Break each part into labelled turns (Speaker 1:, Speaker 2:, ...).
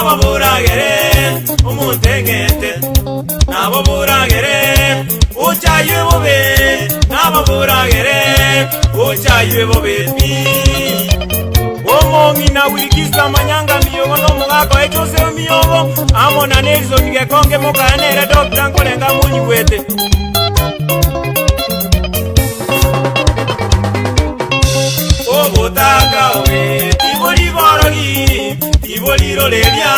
Speaker 1: Nabo boragere omonto eng'ete, nabo boragere ochaywe bobe, nabo boragere ochaywe bobe pi. Omong'ina Wilkista Manyanga Miyogo na omogaka oye Joseph Miyogo, amo na Nelson Gekonge mokaye nere Doctor nkorenga monyigwete. Obotaka obe tibori borogi, tibori roreria,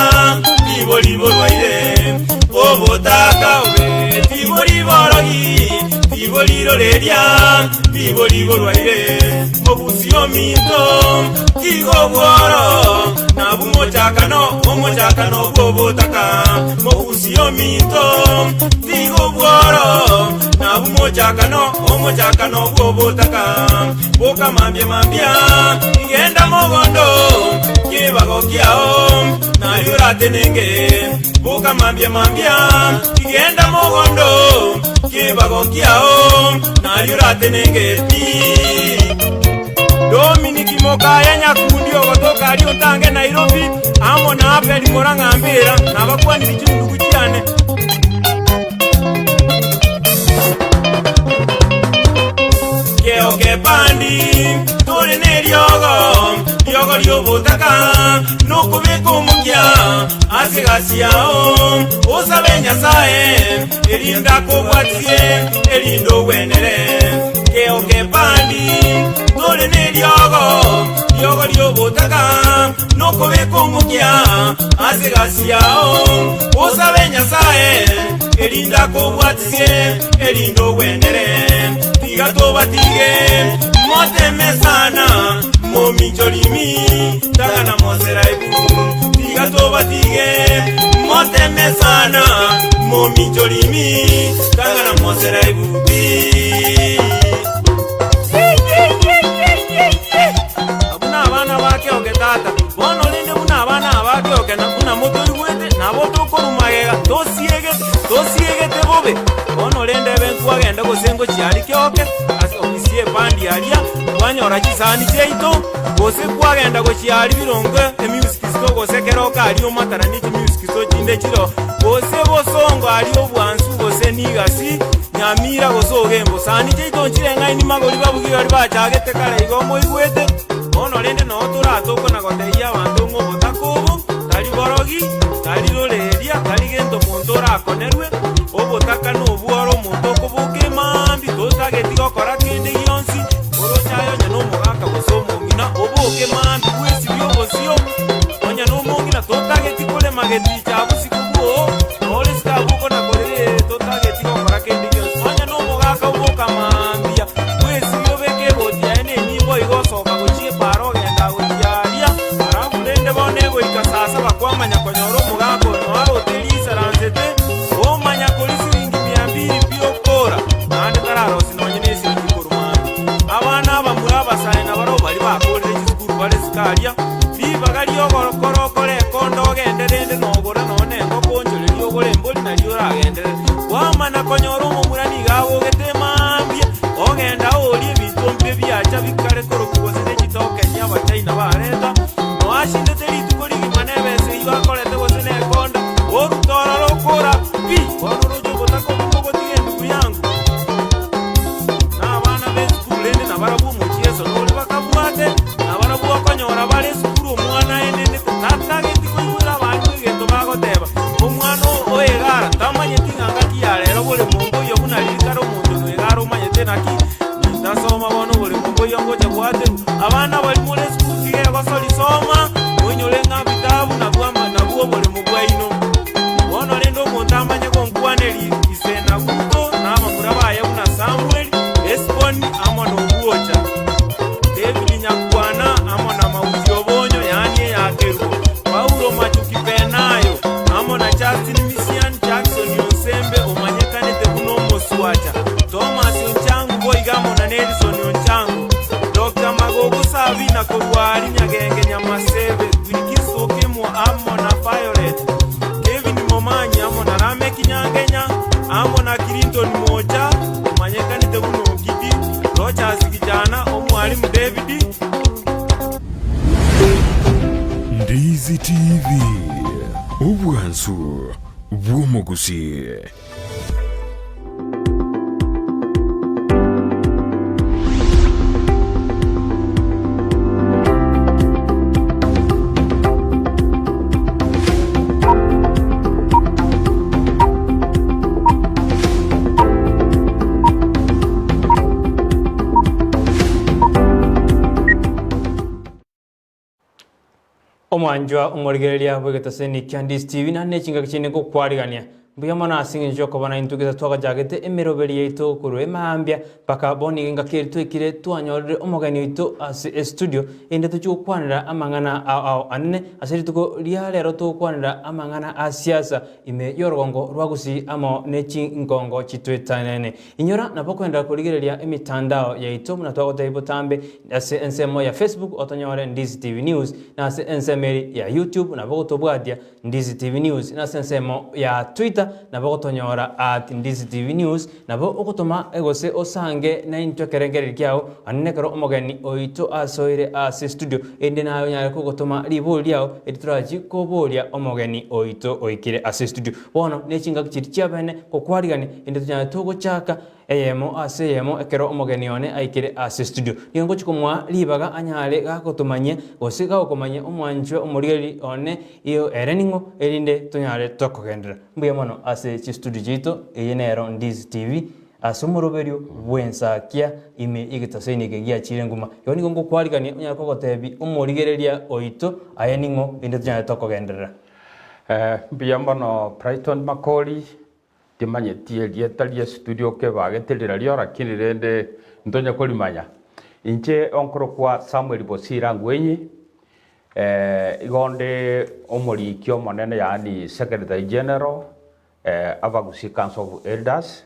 Speaker 1: tibori borwaire. Obotaka obe tibori borogi, tibori roreria, tibori borwaire. Mogusi ominto tiga obworo, nabwo mochakano, omochakano bw'obotaka. Mogusi ominto tiga obworo, nabwo mochakano, omochakano bw'obotaka. Boka mambia mambia, genda mogondo, kebago kiao, nario oratenenge. Boka mambia mambia, genda mogondo, kebago kiao, nario oratenenge pi. Dominic Mokaya Nyakundi ogotoka aria Ontange Nairobi, amo na Abel Morang'ambera, nabakwaniri chindugu chiane. Keoke pandi tore neriogo, riogo ri'obotaka, nokobeka omokia ase egasi yao, osabe Nyasae, erinde akobwatie, erinde ogwenere. Keoke pandi tore neriogo, riogo ri'obotaka, nokobeka omokia ase egasi yao, osabe Nyasae, erinde akobwatisie, erinde ogwenere. Tiga tobatige, moteme sana, momincho rimi, tagana mosera ebu. Tiga tobatige, moteme sana, momincho rimi, tagana mosera ebu. Abwo nabana ba Keoke tata, bono rende buna abana aba Keoke na buna motoigwete, nabo tokorwa magega, tosiegete, tosiegete bobe. Bono rende ebe nkwagenda gose ngochia aria Keoke, ase ofisi y'ebandi aria, kwanyora chisani chiaito, gose kwagenda gochia aria Birongo emusic store gose Keroka aria omatara ne chimusic store chinde chiroo, gose Bosongo aria Obwansu gose Nigasi, Nyamira gose Ogembo. Sani chiaito nchireng'aini magori babugia baria bachagete kare igo moigwete. Bono rende noo toratokwe na gotebia abanto ng'a obotaka obo tari borogi, tari roreria, tari gento monto orakonerwe. Obotaka nobworo omonto okoboka emambia, totageti gokora kende gionsi, oroche aye onye nomogaka gose omong'ina, oboke mambia bwesibie obosio, onye nomong'ina totageti korema geticha abwo isiko bwoo, nore isiko abwo okona korera ee totageti gokora kende gionsi. Onye nomogaka oboka mambia, bwesibie obeke egoti yaye na enyimbo igo osoka gochia epaara ogenda gochia aria, alafu rende bono egoika saa saba kwamanya konyora omogaka oyo noyo arote risaransete, omanya koria siringi mia mbili pi okora, naende tararosia nonye ne esiringi korwa mambia. Abana abamura abasae nabarabwo baria bakorire chisukuru bare isiko aria, ribaga ri'ogokora okore ekonda ogende rende nogora nonya na engoko onchorerie ogore embori nario oragenderere. Kwamana konyora omomura nigo agogete mambia, ogenda oorie ebinto mbibe biacha bikare korokwa gose ne chitokeni Abachina bareta, noashindete rituko rigima nebesa eyio akorete gose nekonda, oruta ororo okora pi, bono oroche obotaka obwo mogotiga endugu yango. Na abana b'esukuru rende nabarabwo omochieso nore bakabwate, nabarabwo okonyora bare esukuru omwana aenenete, tatageti koigwera abande egento bagoteba. Omwana o Egara tamanyeti ng'a ngaki ya rero boremo mboiyo buna riria kare omonto o Egara omanyete naki, nintasoma bono oboremo mboiyo ngocha goaterwa. Abana baria more esukuru tiga egosori soma, moinyore ng'a ebitabu nabwo ama nabwo oboremo bwaino. Bono rende omonto amanye gonkwaneria ise na guto na abamura baye buna Samweli, Esiboni, amo nobwocha, David nyakwana, amo na Mauti obonyo, yaani eyakerwo, Paulo Machuki Penayo, amo na Justin Misian Jackson Onsembe omanyekanete buna Omoswacha, Thomas Onchangu boigo amo na Nelson Onchangu, Doctor Magogo Sabina korwa aria Nyagenge Nyamasebe, Wilkis Okemwa amo na Violet, Kevin Momanyi amo na Lameck Nyangenya, amo na Clinton Mocha omanyekanete buna Ogidi, Rochas Gichana, Omwalimu David,
Speaker 2: Ndizi TV. Obwansu bw'omogusii.
Speaker 3: Omwanchwa omorigereria bw'egetaseni kia Ndisi TV naende nechingaki chinde nkokwarigania. Mbuya mono ase eng'encho y'okoba naintwe gesa twagachagete emeroberi yaito korwa emambia mpaka bono iga engaki eri twaikire twanyorire omogeni oito ase estudio erinde tochie gokwanera amang'ana ao ao anene ase rituko ria rero togokwanera amang'ana a siasa ime y'orogongo rwa Gusii amo ne chingongo chitwetanene. Inyora nabo okoenderera korigereria emitandao yaito buna twagotebia botambe ase ensemo ya Facebook otonyore Ndizi TV News na ase ensemo eri ya YouTube nabo ogotobwatia Ndizi TV News na ase ensemo ya Twitter nabo ogotonyora at Ndizi TV News nabo ogotoma gose osange naintwe ekerengererio kiao anene ekero omogeni oito asoire ase studio erinde naye onyare kogotoma ribori riao eri torachi koboria omogeni oito oikire ase studio. Bono ne chingaki chiria chiabene gokwarigania, inde tonyare togochaka eyemo ase eyemo ekero omogeni one aikire ase studio. Nigo ngochia komoa ribaga anyare gagotomanyia gose gagokomanyia omwanchwa omorigereria one iyo ere ning'o erinde tonyare tokogenderera. Mbuya mono ase chistudio chiaito, eye nero Ndizi TV ase omoroberio bw'ensakia ime y'egetaseni eke giachire nguma. Igo nigo ngokwarigania onyare kogotebia omorigereria oito aye ning'o erinde tonyare tokogenderera.
Speaker 4: Mbuya mono Brighton Makori, timanyeti erieta ria studio kebagete rirario lakini rende ntonye korimanya. Inche onkorokwa Samuel Bosire Angwenyi, igo nde omoriki omonene yaani secretary general Abagusii Council of Elders,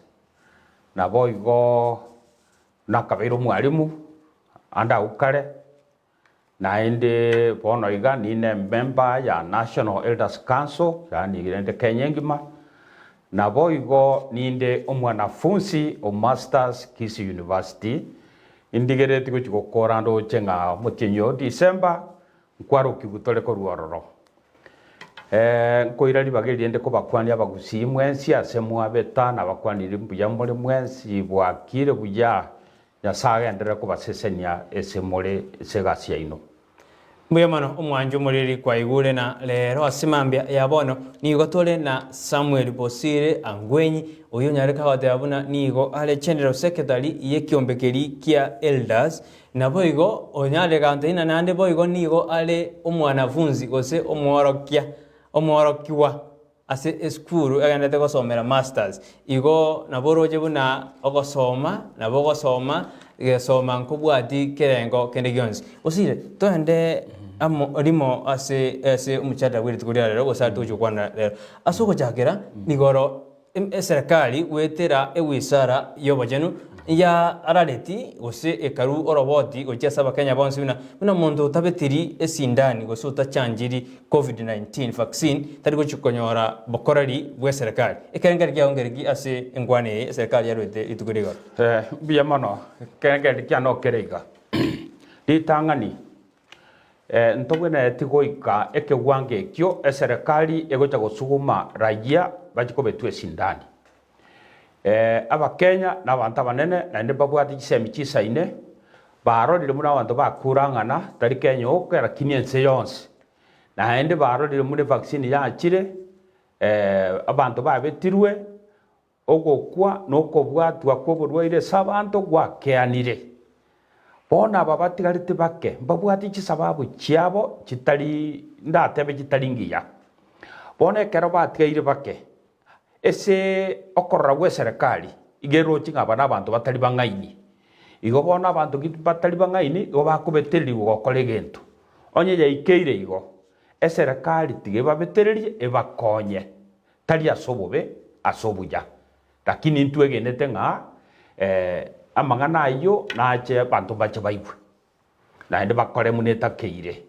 Speaker 4: naboigo nakabeire omwalimu ande agwo kare. Naende bono iga nine member ya National Elders Council, yaani rende Kenya engima, naboigo ninde omwanafunsi o Masters Kisii University, indigeretie gochia gokora ndoche ng'a omotienyi oyo December nkwarokigwe tore korwa ororo. Nkoira ribaga eri rende kobakwania abagusii mwensi ase mwabeta, nabakwanirie mbuya more mwensi, bwakire buya, Nyasae agenderere kobasesenia ase more ase egasi yaino.
Speaker 3: Mbuya mono omwancho omoriri kwaigure na rero ase mambia ya bono nigo tore na Samuel Bosire Angwenyi oyio onyare kagoteba buna nigo are General Secretary yekiombe keria kia Elders naboigo onyare gantebia ng'a naende boigo nigo are omwanafunzi gose omworokia omworokigwa Ase esukuru egenderete gosomera masters. Igo nabo oroche buna ogosoma nabo ogosoma gesoma nkobwati kerengo kende gionsi. Gosire toende amo rimo ase ase omochadara bwe rituko ria rero gose aria togochia gokwana rero. Ase ogochakera igoro eserekari goetera ewizara ya obochenu ya arareti gose ekarwa oroboti gochia ase abakenya bonsi buna buna omonto otabetiri esindani gose otachanchiri Covid 19 vaccine tari gochia konyora bokoreri bw'eserekari. Ekerengerio kiao nkereki ase enkwana eye eserekari yarwete rituko ria igoro?
Speaker 4: Mbuya mono, ekerengerio kiane okere iga, ritang'ani ntobwenereti goika ekewango ekio eserekari egocha gosuguma raia bachie kobetwa esindani. Abakenya na abanto abanene naende mbabwate chisemi chisaine, barorire buna abanto bakurang'ana, tari Kenya oka lakini ense yonsi. Naende barorire buna evaccine yachire, abanto babetirwe, ogokwa na okobwatwa kw'oborwaire ase abanto gwakeanire. Bono aba batigarete bake mbabwate chisababu chiabo chitari ndatebe chitari ngiya. Bono ekero batigaire bake, Ase okorora gw'eserekari, iga eroche ng'a aba nabanto batari bang'aini. Igo bono abanto batari bang'aini igo bakobetererigwa gokora egento. Onye yaikeire igo, eserekari tiga ebabetererie ebakonye, tari ase obobe, ase obuya. Lakini intwegenete ng'a amang'ana ayio nache abanto mbache baigwe, naende bakore buna etakeire.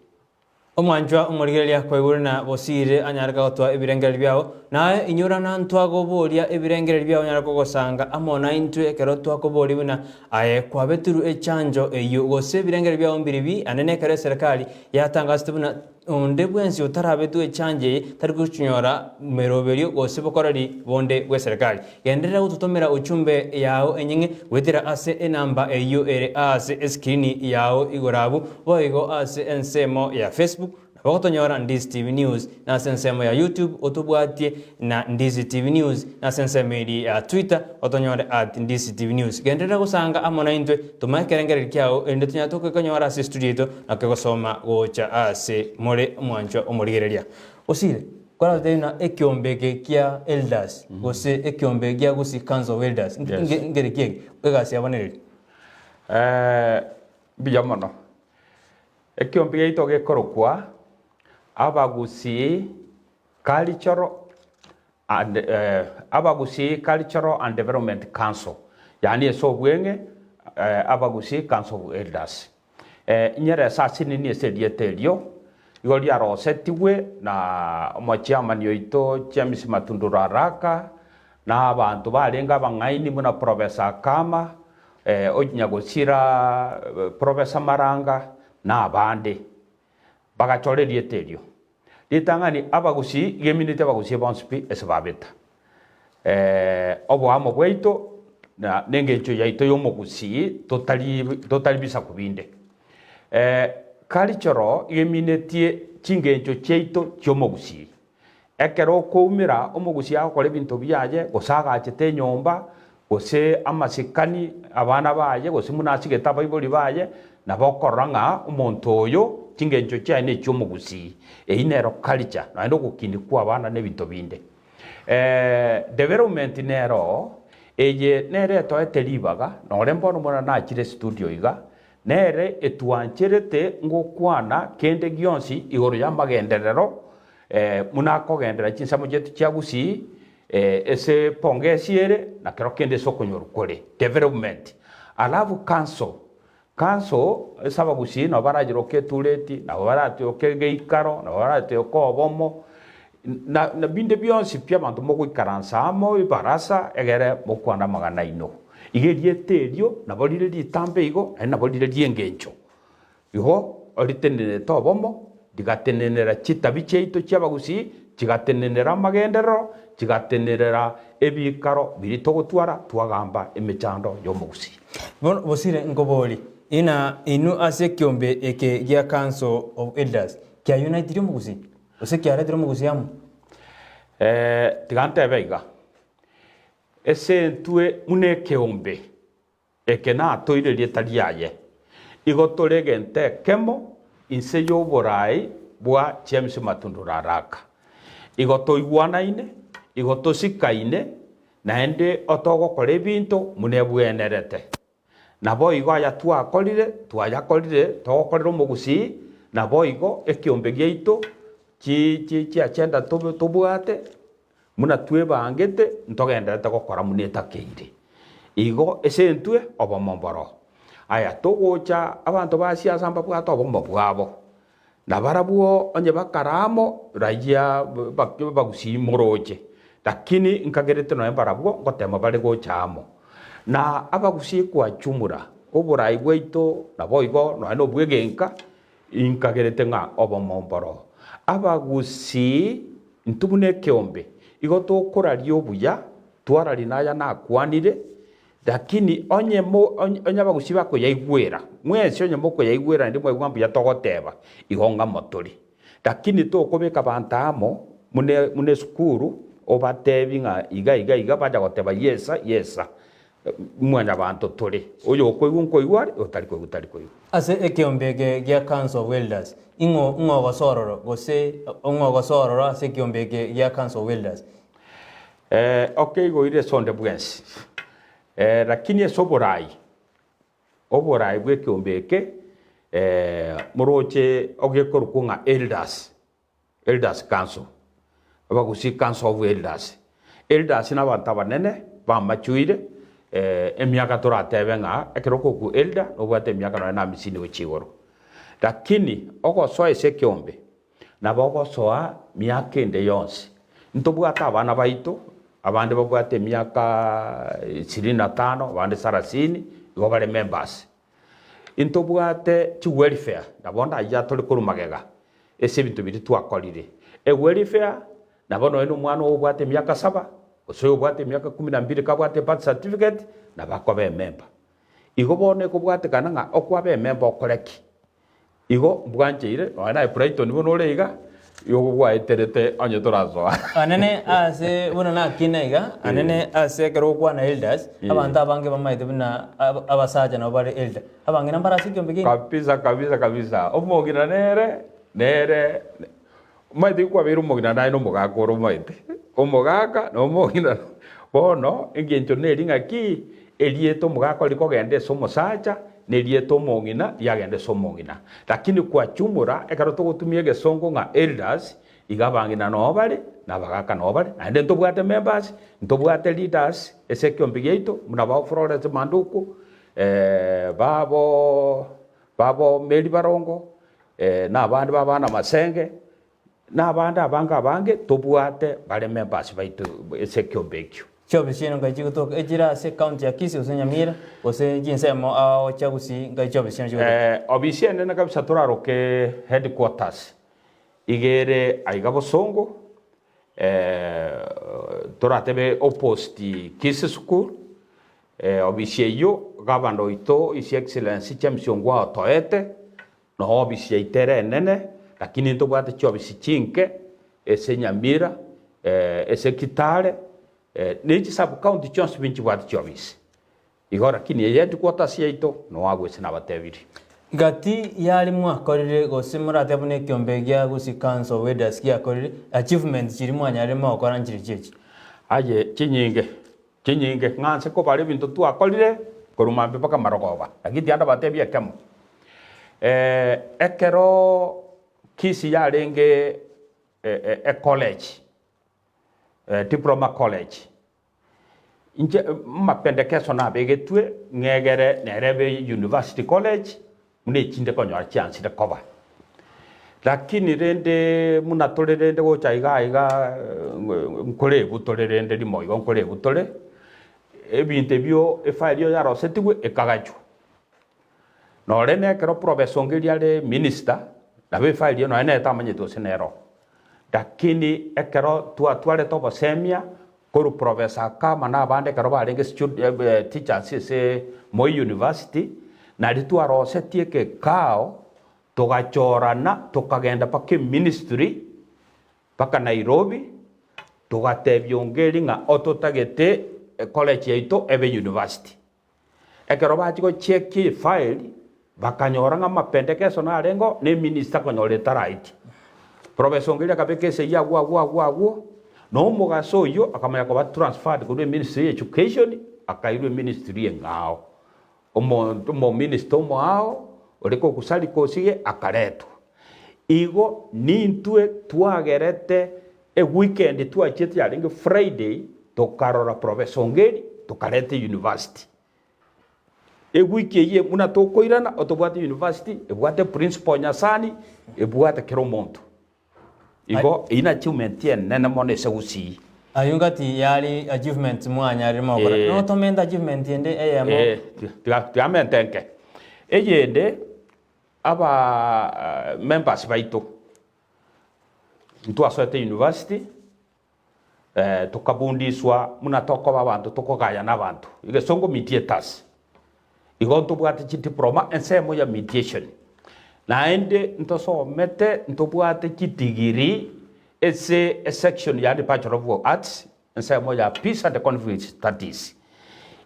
Speaker 3: Omwanchwa omorigereria kwaigure na bosire anyare gotoa ebirengererio biao, naye inyora na ntwagoboria ebirengererio biao onyare kogosanga amo naintwe ekero twakoboria buna aye kwabetirwe echanjo eyio gose ebirengererio biao mbiribi ande nekero eserekari yatangasete buna. Onde bwensi otarabetwe echanjo eye tari gochinyora meroberio gose bokoreri bonde bw'eserekari. Genderera gototomera uchumbe yao enyeng'e goetera ase enamba eyio ere ase esikirini yao igoro abwo, boigo ase ensemo ya Facebook nabo ogotonyora Ndizi TV News, na ase ensemo ya YouTube otobwatie na Ndizi TV News, na ase ensemo eria ya Twitter otonyore at Ndizi TV News. Genderera gosanga amo naintwe, toma ekerengererio kiao erinde tonyare tokekonyora ase estudio yaito na kegosoma gocha ase more omwanchwa omorigereria. Osire, koratotebie ng'a ekiombe eke kia elders gose ekiombe gia Gusii Council of Elders
Speaker 4: Yes.
Speaker 3: nge- nkere ki eke? Egasi yabo nereri?
Speaker 4: Mbuya mono. Ekiombe giaito gekorokwa Abagusii Cultural and Abagusii Cultural and Development Council, yaani ase obweng'e Abagusii Council of Elders. Inyere ase asinini ase erieta erio, igo riarosetigwe na omochiamani oito James Matundura Araka, na abanto barenge abang'aini buna Professor Akama, Onyagosira Professor Maranga, na abande, bagachora erieta erio. Ritang'ani abagusii gemineti abagusii bonsi pi ase babeta. Oboamo bwaito na nengencho yaito y'omogusii totari totari bisaku binde. Cultural geminetie chingencho chiaito chi'omogusii. Ekero okoumera omogusii agokora ebinto biaye gose agachete enyomba gose amasikani abana baye, gose buna asigete abaibori baye, nabo okorora ng'a omonto oyo chingencho chiaye nechi'omogusii. Eyio nero culture, naende ogokinia kw'abana na ebinto binde. Development nero eye nere etoete ribaga, nore mbono buna nachire estudio iga, nere etwancherete ngokwana kende gionsi igoro y'amagenderero buna akogenderera chinsemo chiaito chia Gusii, Ase pongesi ere na kero kende ase okonyorwa kore development. Alafu council, council ase abagusii nabo barachiroke etureti, nabo baratoke egeikaro, nabo baratoke obomo, na na binde bionsi pi abanto mogoikaransa amo ebarasa egere mokwane amang'ana aino. Iga erieta erio nabo rire ritambe igo naende nabo rire ri'engencho. Igo oritenenete obomo, rigatenenera chitabi chiaito chi'abagusii, chigatenenera amagenderero, chigatenenera ebiikaro biria togotwara twagamba emechando y'omogusii.
Speaker 3: Bono bosire nkoborie, Ina inwe ase ekiombe eke gia Council of Elders kiaunitirie omogusii? Gose kiaretire omogusii amo?
Speaker 4: Tiga ntebe iga, ase intwe buna ekeombe Eke natoire erieta riaye. Igo tore egento ekemo inse y'oboraai bwa James Matundura Araka. Igo toigwanaine, igo tosikaine, naende otogokora ebinto buna ebwenerete. Naboigo aya twakorire, twayakorire togokorera omogusii, naboigo ekiombe giaito chi chi chiagenda tobwate. Buna twebangete, ntogendererete gokora buna etakeire. Igo ase intwe obomo mboro. Aya togocha abanto ba siasa mbabwate obomo bwabo, na barabwo onye bakare amo raia bagusii moroche, lakini nkagerete nonya barabwo ngotema bare gocha amo. Na abagusii kwachumura oborai bwaito naboigo nonya nobwegenka, Inkagerete ng'a obomo mboro. Abagusii intwe buna ekeombe igo tokoraria obuya, twararia naya nakwanire, lakini onye mo onye abagusii bakoyaigwera, mwensi onye mokoyaigwera naende mwaigwa mbuya togoteba, igo ng'amo tore. Lakini tokobeka abanto amo buna buna esukuru, obatebi ng'a iga iga iga, bacha goteba yesa yesa. Mwanyabanto tore, oyokoigwa nkoigwa are, oyotari koigwa tari koigwa.
Speaker 3: Ase ekeombe eke gia Council of Elders, ing'o ng'o ogosoa ororo, gose ong'o ogosoa ororo ase ekeombe eke gia Council of Elders?
Speaker 4: Eh, okeigoire ase onde bwensi. Eh, lakini ase oborai, oborai bw'ekeombe eke, eh, moroche ogekorokwa ng'a elders. Elders Council, Abagusii Council of Elders. Elders nabanto abanene bamachuire emiaka toratebe ng'a ekero okokwa elder nobwate emiaka nonya na amisini gochia igoro. Lakini ogosoa ase ekeombe nabo ogosoa miaka ende yonsi. Ntobwate abana baito abande babwate emiaka ishirini na tano abande sarasini igo bare members. Intobwate chiwelfare nabo ndayia tore korwa magega. Ase ebinto biria twakorire. Ewelfare, nabo nonya na omwana oo obwate emiaka saba, gose oyo obwate emiaka kumi na mbiri kabwate ebirth certificate, nabo akoba ememba. Igo bono ekobwatekana ng'a okwaba ememba okore ki? Igo mbwancheire, nonya naye Brighton buna ore iga, igo gwaeterete onye torasoa.
Speaker 3: Anene ase buna nakina iga, anene ase ekero gokwana elders, abanto abange bamaete buna abasacha nabo bare elder. Abang'ina mbare ase ekiombe kiaino?
Speaker 4: Kabisa kabisa kabisa, omong'ina nere, nere, omanyete kwabeire omong'ina naye na omogaka ore omanyete, omogaka na omong'ina bono engencho neri ng'aki, erieta omogaka oria rikogenda ase omosacha, na erieta omong'ina riagenda ase omong'ina. Lakini kwachumura ekero togotumia egesongo ng'a elders, iga abang'ina noo bare, na abagaka noo bare, naende ntobwate members, ntobwate leaders ase ekiombe giaito, buna ba Florence Manduku, babo babo Mary Barongo, na abande ba abana Masenge, na abande abange abange tobwate bare members baito ase ekiombe ekio.
Speaker 3: Chiofisi chiaino nkai chigotoka echire ase ecounty ya Kisii gose Nyamira gose chinsemo ao chia Gusii nkai chiofisi chiaino chigotoka?
Speaker 4: Ofisi enene kabisa toraroke headquarters iga ere aiga Bosongo, toratebe opposite Kisii School, Ofisi eyio gavana oito His Excellency James Ongwae otoete, noo ofisi yaito ere enene, lakini ntobwate chiofisi chinke ase Nyamira, ase Kitale, ne chi sub county chionsi pi nchibwate chiofisi. Igo lakini eye headquarters yaito noo agwo ase nabatebirie.
Speaker 3: Gati yari mwakorire gose moratebe buna ekiombe gia Gusii Council of Elders giakorire, achievements chiria mwanyarire mogokora nchiria echi?
Speaker 4: Aye chinyinge. Chinyinge, ng'a nse kobara ebinto twakorire korwa mambia mpaka marogoba, lakini tiga ndabatebie ekemo. Ekero Kisii yarenge ecollege, diploma college, inche amapendekeso nabegetwe ng'egere nere ebe university college, buna echinde konyora chiansire koba. Lakini rende buna tore rende gocha iga iga nkore ebutore rende rimo igo nkore ebutore, ebinto ebio efile eyo yarosetigwe ekagachwa. Nore na ekero Professor Ongeri are minister, nabo efile eyo nonye nere tamanyeti gose nero. Lakini ekero twatwarete obosemia Korwa Professor Akama na abande ekero barenge teachers ase Moi University, nario twarosetie ekekao togachorana tokagenda mpaka eministry mpaka Nairobi, togatebia Ongeri ng'a ototagete ecollege yaito ebe university. Ekero bachia gochekia efaeli, bakanyora ng'a amapendekeso narengeo, na eminister konyora etaraitia. Professor Ongeri akabeka esegi agwo agwo agwo agwo, na omogaso oyio akamanya koba transferred korwa eministry ya education, akairwa eministry eng'ao. Omonto omominister omoao, ore kokusari kosige, akaretwa. Igo nintwe twagerete Eweekend twachiete yarenge Friday tokarora Professor Ongeri tokareta university. Ewiki eyio buna tokoirana otobwate university ebwate principal Nyasani ebwate kera omonto. Igo eyio na achievement enene mono ase Gusii.
Speaker 3: Ayio ngati yari achievement mwanyarire mogokora. Notomente achievement ende eyemo.
Speaker 4: Tiga tiga mente enke. Eyende aba members baito Ntwasoete university, tokabundiswa buna tokoba abanto tokogayana abanto, egesongo mediators. Igo ntobwate chidiploma ensemo ya mediation. Naende ntosomete ntobwate chidegree ase esection yaani bachelor of arts ensemo ya peace and conflict studies.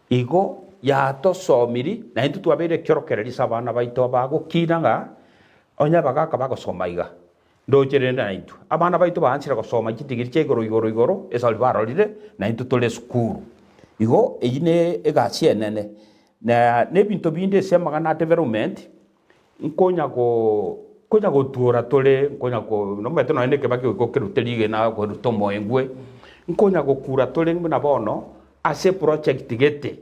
Speaker 4: Igo yatosomiri naintwe twabeire ekiorokererio ase abana baito abagokina ng'a onye abagaka bagosoma iga, Ndoche rende naintwe, abana baito baanchire gosoma chitigiri chia igoro igoro igoro, esabari barorire, naintwe tore esukuru. Igo eyio ne egasi enene. Na nebinto binde ase amang'ana a development, nkonya go nkonya gotuora tore, nkonya ko nomanyete nonye na ekebaki goika okerute rigena okerute omoengwe, nkonya gokura tore buna bono, ase eproject gete,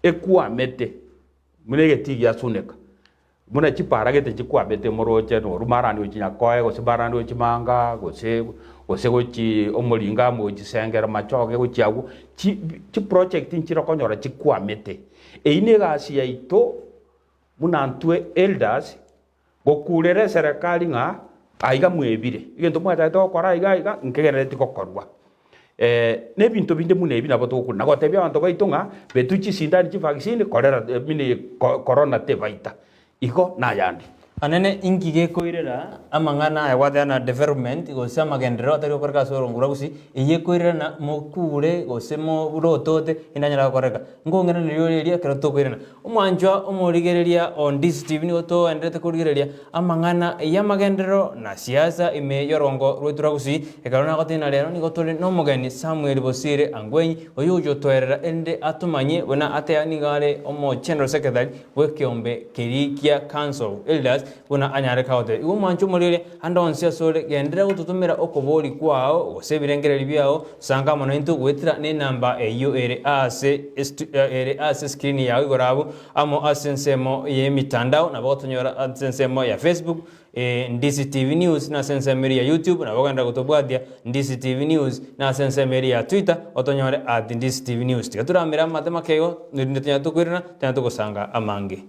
Speaker 4: ekwamete, buna egetii gia Suneka. Buna chipara gete chikwamete morooche noru marani gochia Nyakoe, gose marani gochia Manga, gose gose gochia Omoringa amo gochia Sengera Machoge gochia agwo, chi chiproject nchire okonyora chikwamete. Eyio na egasi yaito buna ntwe elders, gokurera eserekari ng'a. Aiga mwebire, egento mwachagete gokora aiga aiga nkegendereti gokorwa. Na ebinto binde buna ebi nabo togokuna. Na gotebia abanto baito ng'a betwe chisindani chivaccine korera mini corona tebaita. Igo nayande.
Speaker 3: Anene inki gekoirera amang'ana aya gwateba na development gose amagenderero atari gokoreka ase oronguru rwa gusii, eyio ekoirerana mokure gose morotote endanyare gokoreka. Nkong'iraneria ore eria ekero tokoirana. Omwanchwa omorigereria o Ndizi TV nigo toenderete korigereria amang'ana y'amagenderero na siasa ime y'orongo rwaito rwa Gusii. Ekero nagotebia rero nigo tore nomogeni Samuel Bosire Angwenyi oyio ogochia gotoerera erinde atomanyie buna ate nigo are omo General Secretary bw'ekeombe keria kia Council of Elders buna anyare kagotebia. Igo omwanchwa omorigereria ande onsi asore genderera gototomera okobori kwao gose ebirengererio biao Sanga amo naintwe goetera nenamba eyio ere ase ere ase screen yao igoro abwo, amo ase ensemo y'emitandao, nabo gotonyora ase ensemo ya Facebook, Ndisi TV News, na ase ensemo eria ya YouTube, nabo ogenderera gotobwatia Ndisi TV News, na ase ensemo eria ya Twitter, otonyore at Ndisi TV News. Tiga toramere amate make igo, erinde tonyare tokoirana, tonyare togosanga amange.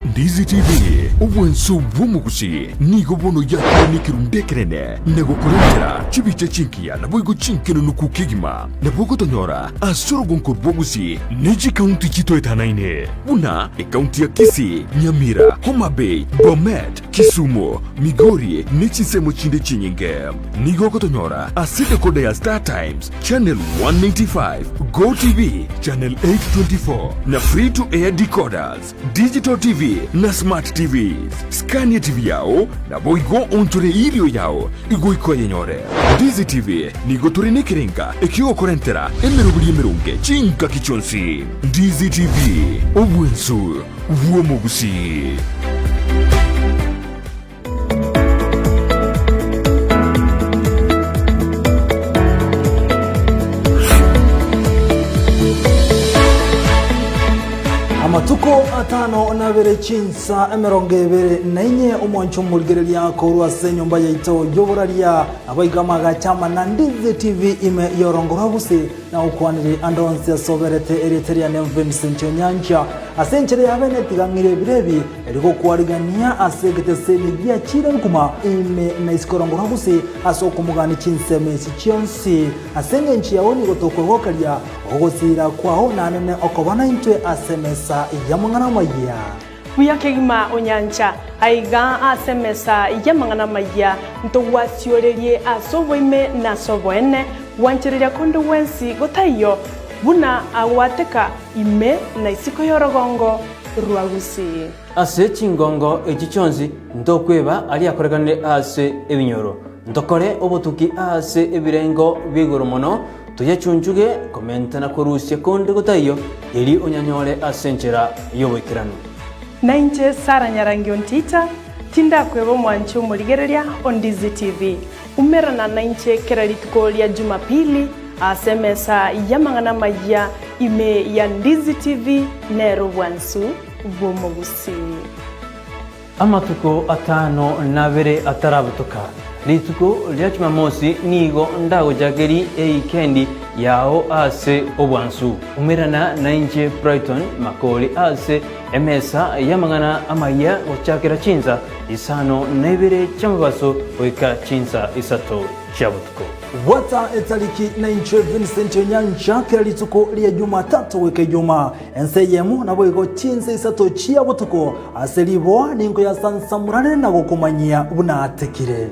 Speaker 2: Ndizi TV, obwanso bw'omogusi nigo bono yakire nekerundu ekenene na gokorentera chibicha chingiya naboigo chinkenunuku kegima. Nabo ogotonyora ase orogonko rw'ogusi ne chikaunti chitoetanaine buna ekaunti ya Kisii, Nyamira, Homa Bay, Bomet, Kisumu, Migori ne chinsemo chinde chinyinge. Nigo ogotonyora ase decoder ya Star Times, Channel 195, Go TV, Channel 824 na Free to Air decoders, Digital TV na Smart TVs. Scania TV yao naboigo onchore erio yao igoika oyenyore. Ndizi TV nigo tore nekerenga ekiogokorentera emeroberi emeronge chingaki chionsi. Ndizi TV, obwensu bw'omogusii.
Speaker 5: Amatuko atano nabere chinsa 24 omwancho omorigereria korwa ase enyomba yaito y'oboraria naboigo amagacho amana Ndizi TV ime y'orongo rwa Gusii na okwanire ande onsi ase oberete erieta riane Vincent Onyancha ase enchera ya bene tiga ng'ire ebiro ebi Erio gokwarigania ase egeteseni giachire nkuma ime na isiko rongo rwa gusii ase okomogania chinsemo echi chionsi. Ase engencho yao nigo tokwegokeria ogosiira kwao nanene okoba naintwe ase emesa y'amang'ana amayia.
Speaker 6: Buya kegima onyancha aiga ase emesa y'amang'ana amayia, ntogwasiorerie ase oboime na ase oboene, gwanchereria konde gwensi gotaiyo, buna agwateka ime na isiko y'orogongo rwa Gusii.
Speaker 3: Ase chingongo echi chionsi ntokweba aria akorekanire ase ebinyoro. Ntokore obotuki ase ebirengo bia igoro mono, toyechunchuge komenta na korusia konde gotaiyo, erio onyanyore ase enchera y'oboikeranu.
Speaker 6: Nainche Sarah Nyarangi Ontita, tindakweba omwanchi omorigereria o Ndizi TV. Umerana nainche kera rituko ria Jumapili ase emesa y'amang'ana amayia ime ya Ndizi TV nere obwansu bw'omogusii.
Speaker 3: Amatuko atano nabere atarabutoka, rituko ria Jumamosi nigo ndagochakerie eikendi yao ase obwansu. Umerana nainche Brighton Makori ase emesa y'amang'ana amayia gochakera chinsa 52 chi'amabaso goika chinsa isato chia botuko.
Speaker 5: Bwata etariki nainche Vincent Onyancha kera rituko ria Jumatatu goika Ijumaa, ensa eyemo naboigo chinsa isato chia botuko ase riboa ninkoyasansamorane na gokomanyia buna atekire.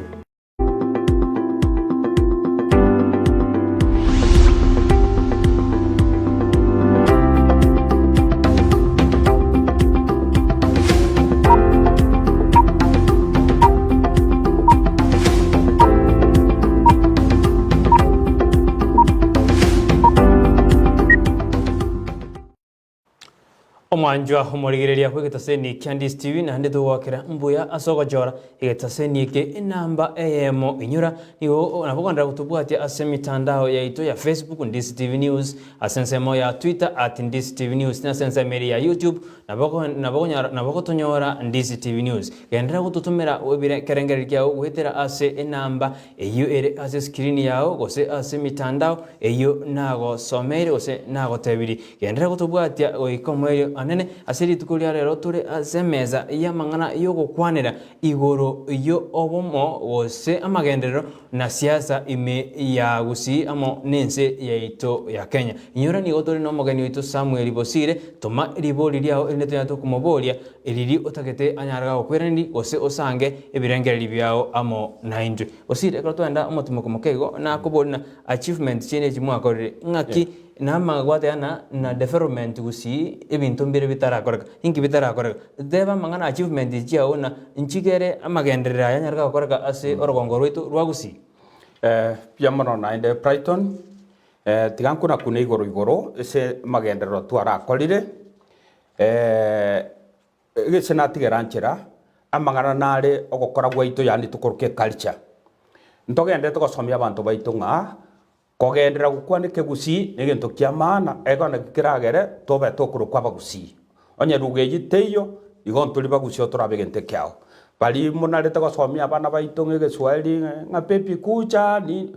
Speaker 3: Omwanchwa omorigereria bw'egetaseni kia Ndisi TV naende togwakera mbuya ase ogochora egetaseni eke enamba eyemo inyora nigo nabo okoenderera gotobwatia ase emitandao yaito ya Facebook Ndisi TV News ase ensemo ya Twitter at Ndisi TV News na ase ensemo eria ya YouTube nabo nabo nabo ogotonyora Ndisi TV News. Genderera gototomera ekerengererio kiao goetera ase enamba Eyio ere ase eskrini yao gose ase emetandao eyio nagosomeire gose nagotebirie. Genderera gotobwatia goika omoerio anene ase rituko ria rero tore ase emesa y'amang'ana y'ogokwanera igoro y'obomo gose amagenderero na siasa ime ya Gusii amo nense yaito ya Kenya. Inyora nigo tore nomogeni oito Samuel Bosire, toma ribori riao erinde tonyare tokomoboria Riria otagete anyare gagokweraneri gose osange ebirengererio biao amo naintwe. Gose ekero twagenda omotimoko moke igo nakoboria na achievement chiaino echi mwakorire ng'aki namagwateana na development gusii ebinto mbire bitarakoreka. Inki bitarakoreka? Teba amang'ana achievement echi chiao na nchigere amagenderero aya anyare gagokoreka ase orogongo rwaito rwa gusii.
Speaker 4: Mbuya mono naende Brighton, tiga nkunakune igoro igoro ase amagenderero twarakorire. Gese natigera nchera, amang'ana nare ogokora gwaito yaani tokoroka eculture. Ntogenderete gosomia abanto baito ng'a kogenderera gokwana ekegusii na egento kia maana ego naki keragere tobe tokorokwa abagusii. Onye lugha eyio teiyo, igo ntori bagusii otorabe egento ekiao. Baria monarete gosomia abana baito ng'a egeswahili ng'a baby kucha nini.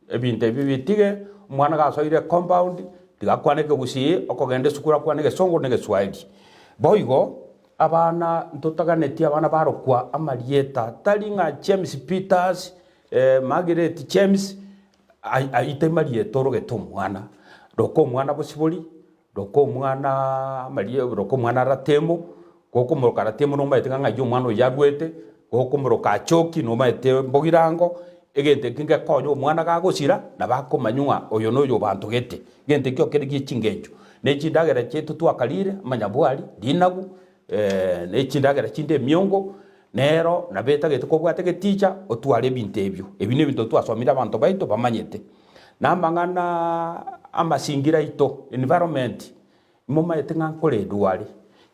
Speaker 4: Ebinto ebi bitige, omwana gasoire ecompound, tiga akwane ekegusii, okogenda esukuru akwane egesongo na egeswahili. Boigo, abana ntotaganeti abana barokwa amarieta, tari ng'a James Peters, Margaret James, ai ayio tari marieta orogete omwana. Roka omwana bosibori, Roka omwana amaria, roka omwana Ratemo, gokomoroka Ratemo nomanyete ng'a ng'ai omwana oyio arwete, gokomoroka Achoki nomanyete Mbogirango, egento ekio ngekonye omwana gagosira, nabo akomanywa ng'a oyo noyo obantogete. Egento ekio kere gie chingencho. Ne chindagera chiaito twakarire, amanyabwari, rinagu, ne chindagera chinde emiongo, nero nabo etagete kobwate egeticha otware ebinto ebio. Ebi nebinto twasomire abanto baito bamanyete. Na amang'ana amasingira aito, environment, momaete ng'a nkoredwa are.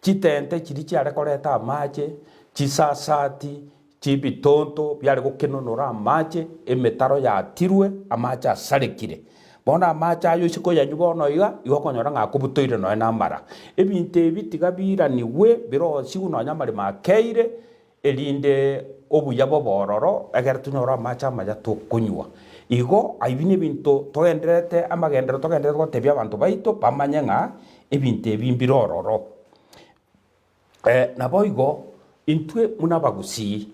Speaker 4: Chitente chiria chiare koreta amache, chisasati, chibitonto biare gokenonora amache, emetaro yatirwe, amache asarekire. Bono amache aya oise koyanywa bono iga, igo okonyora ng'a akobutoire nonya na amara. Ebinto ebi tiga biiranigwe, birosigwe nonya amaremo akeire, erinde obuya bobe ororo, ekero tonyore amache amaya tokonywa. Igo ebi nebinto togendererete amagenderero togendererete gotebia abanto baito bamanye ng'a ebinto ebi mbire ororo. Naboigo intwe buna abagusii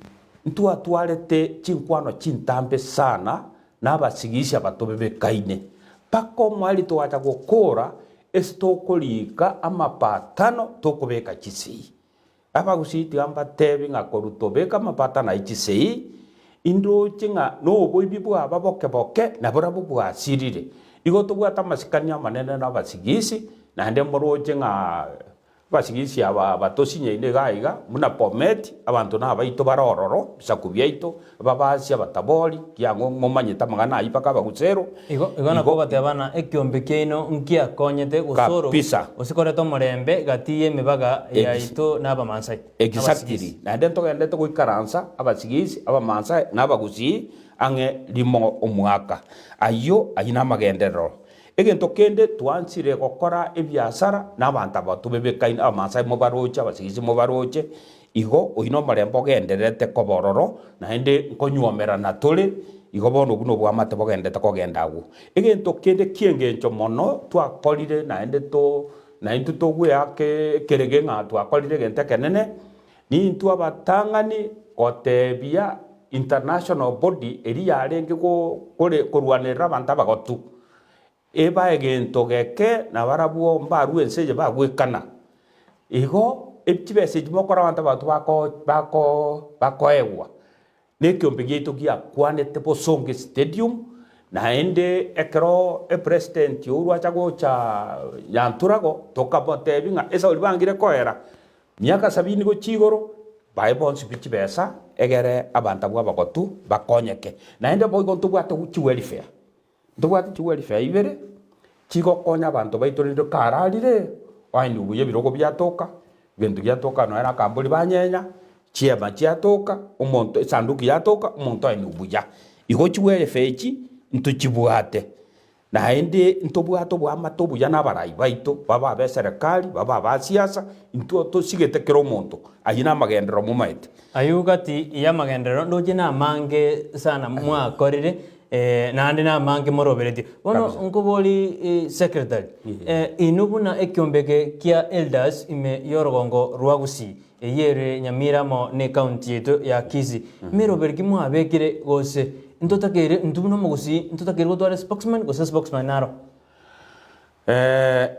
Speaker 4: ntwatwarete chinkwano chintambe sana na abasigisi abatobebekaine, mpaka omwari togacha gokora ase tokorika amapatano tokobeka chisii. Abagusii tiga mbatebi ng'a korwa tobeke amapatano aye chisei, indoche ng'a noboibi bwaba boke boke, na borabwo bwasirire. Igo tobwate amasikani amanene nabasigisi, naende moroche ng'a abasigisi aba batosinyaine iga iga, buna Bomet, abanto nabaito bare ororo, ebisaku biaito, Ababasi, abatabori, kiang'o momanyete amang'ana ayio mpaka abagusero.
Speaker 3: Igo igo nakwo ogoteba ng'a ekiombe kiaino nkiakonyete gosoro
Speaker 4: Kabisa.
Speaker 3: gose koreta omorembe gati y'emebaga
Speaker 4: Ex-
Speaker 3: yaito na Abamaasai,
Speaker 4: Exactly.
Speaker 3: Abasigisi.
Speaker 4: Naende ntogenderete goikaransa abasigisi, Abamaasai, na abagusii ang'e rimo omwaka. Ayio ayio namagenderero. Egento kende twansire gokora ebiasara na abanto aba tobebekaine, Abamaasai mobaroche, Abasigisi mobaroche, Igo oyio nomorembe ogendererete koba ororo, naende nkonyuomerana tore, igo bono obwo nobwamate bogendererete kogenda agwo. Egento kende ki'engencho mono twakorire naende to naintwe togweaka ekerege ng'a twakorire egento ekenene, nintwe abatang'ani gotebia international body eria yarenge go kore korwanerera abanto abagotu, Eba egento geke, na barabwo mbarue ense eye bagwekana. Igo chibesa echi mokora abanto abanto bako bako bakoegwa, na ekeombe giaito giakwanete Bosongo Stadium, naende ekero epresident oywo acha gocha Nyanturago, tokamotebia ng'a esauri bangire koera, miaka sabini gochia igoro, bae bonsi pi chibesa, egere abanto abwo abagotu bakonyeke. Naende boigo ntobwate chiwelfare. Ntobwate chiwelfare ibere chigokonya abanto baito rende kararire, Oaenigwe buya ebirogo biatoka, egento giatoka nonya na akambori banyenya, chiema chiatoka, omonto esanduki yatoka, omonto oaenigwe buya. Igo chiwelfare echi ntochibwate. Naende ntobwate oboamate obuya nabarai baito, babe abeserekari, babe abasiasa, intwe tosigete kera omonto. Ayio namagenderero momaete.
Speaker 3: Ayio gati y'amagenderero ndoche namange sana mwakorire, naende namange moroberetie. Bono
Speaker 4: Kabisa.
Speaker 3: nkobori secretary, inwe buna ekiombe eke kia elders ime y'orogongo rwa Gusii, eyio ere Nyamira amo ne county yaito ya Kisii, meroberi ki mwabekire gose ntotakeire intwe buna omogusii ntotakeire gotwara spokesman gose spokesman naro?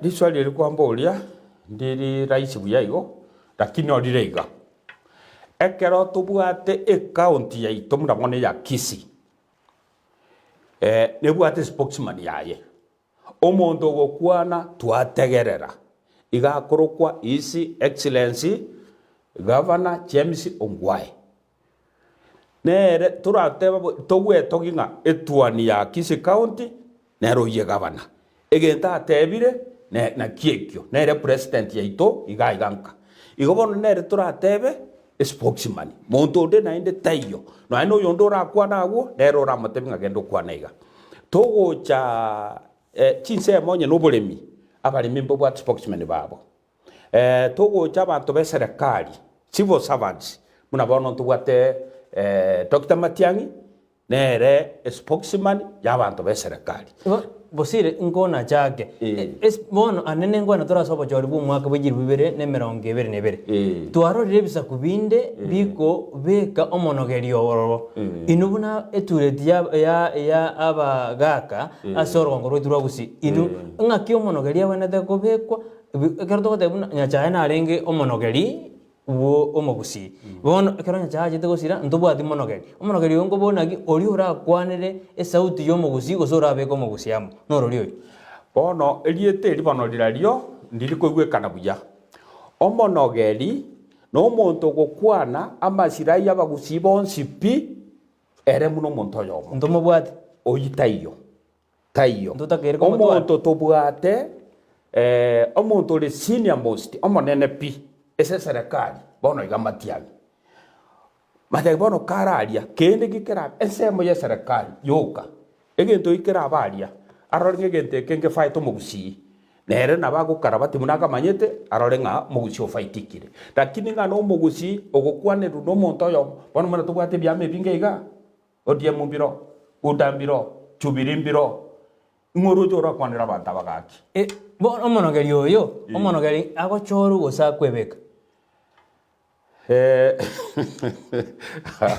Speaker 4: Riswali eri kwamboria ndiri rahisi buya igo, lakini orire iga. Ekero tobwate ecounty yaito buna bono eya Kisii, nebwate spokesman yaye. Omonto ogokwana twategerera, iga akorokwa His Excellency Governor James Ongwae. Nere torateba bo togwetogi ng'a etuani ya Kisii County nere oyio egavana. Egento atebire ne naki ekio, nere president yaito iga iga nka. Igo bono nere toratebe espokesman, monto onde naende taiyo. Nonya na oyonde orakwane agwo, nere oramotebie ng'a genda okwane iga. Togocha chinsemo onye na oboremi, abaremi mbabwate spokesman babo. Togocha abanto b'eserekari, civil servants, buna bono ntobwate Doctor Matiang'i, nere espokesman y'abanto b'eserekari.
Speaker 3: Bosire nkonachake bono ande nengwana tore ase obochori bw'omwaka bwe chilifu ibere na emerongo ebere na ebere. Twarorire ebisaku binde bikobeka omonogerio ororo. Inwe buna etureti ya ya ya abagaaka ase orogongo rwaito rwa Gusii, inwe ng'aki omonogerio agwenerete kobekwa? Ekero togoteba buna Nyachae narenge omonogeri bwo omogusii. Bono ekero Nyachae achete gosira ntobwati monogeri. Omonogeri oyo nkobona naki oria orakwanere esauti ya omogusii gose orabeke omogusii amo norori oyo.
Speaker 4: Bono erieta eri bono rirario ndiri koigwekana buya. Omonogeri nomonto ogokwana amasirai y'abagusii bonsi pi, ere buna omonto oyomo.
Speaker 3: Ntomobwate.
Speaker 4: Oyio taiyo. Taiyo.
Speaker 3: Ntotakeire komotwara.
Speaker 4: Omonto tobwate, omonto ore senior most, omonene pi, ase eserekari, bono iga Matiang'i. Matiang'i bono kare aria, kende ki kerabe, ensemo ya eserekari yoka, egento eki kerabe aria, arore ng'a egento eke ngefaete omogusii, nere nabo agokarabati buna akamanyete, arore ng'a omogusii ofaitikire. Lakini ng'a na omogusii ogokwanerwa na omonto oyomo, bono buna tobwate ebiama ebinge igaa. ODM mbiro, UDA mbiro, Jubilee mbiro, ing'o oroche orakwanere abanto aba gaki?
Speaker 3: E, bono omonogeri oyo, omonogeri agochorwa gose akwebeka?
Speaker 4: Eh,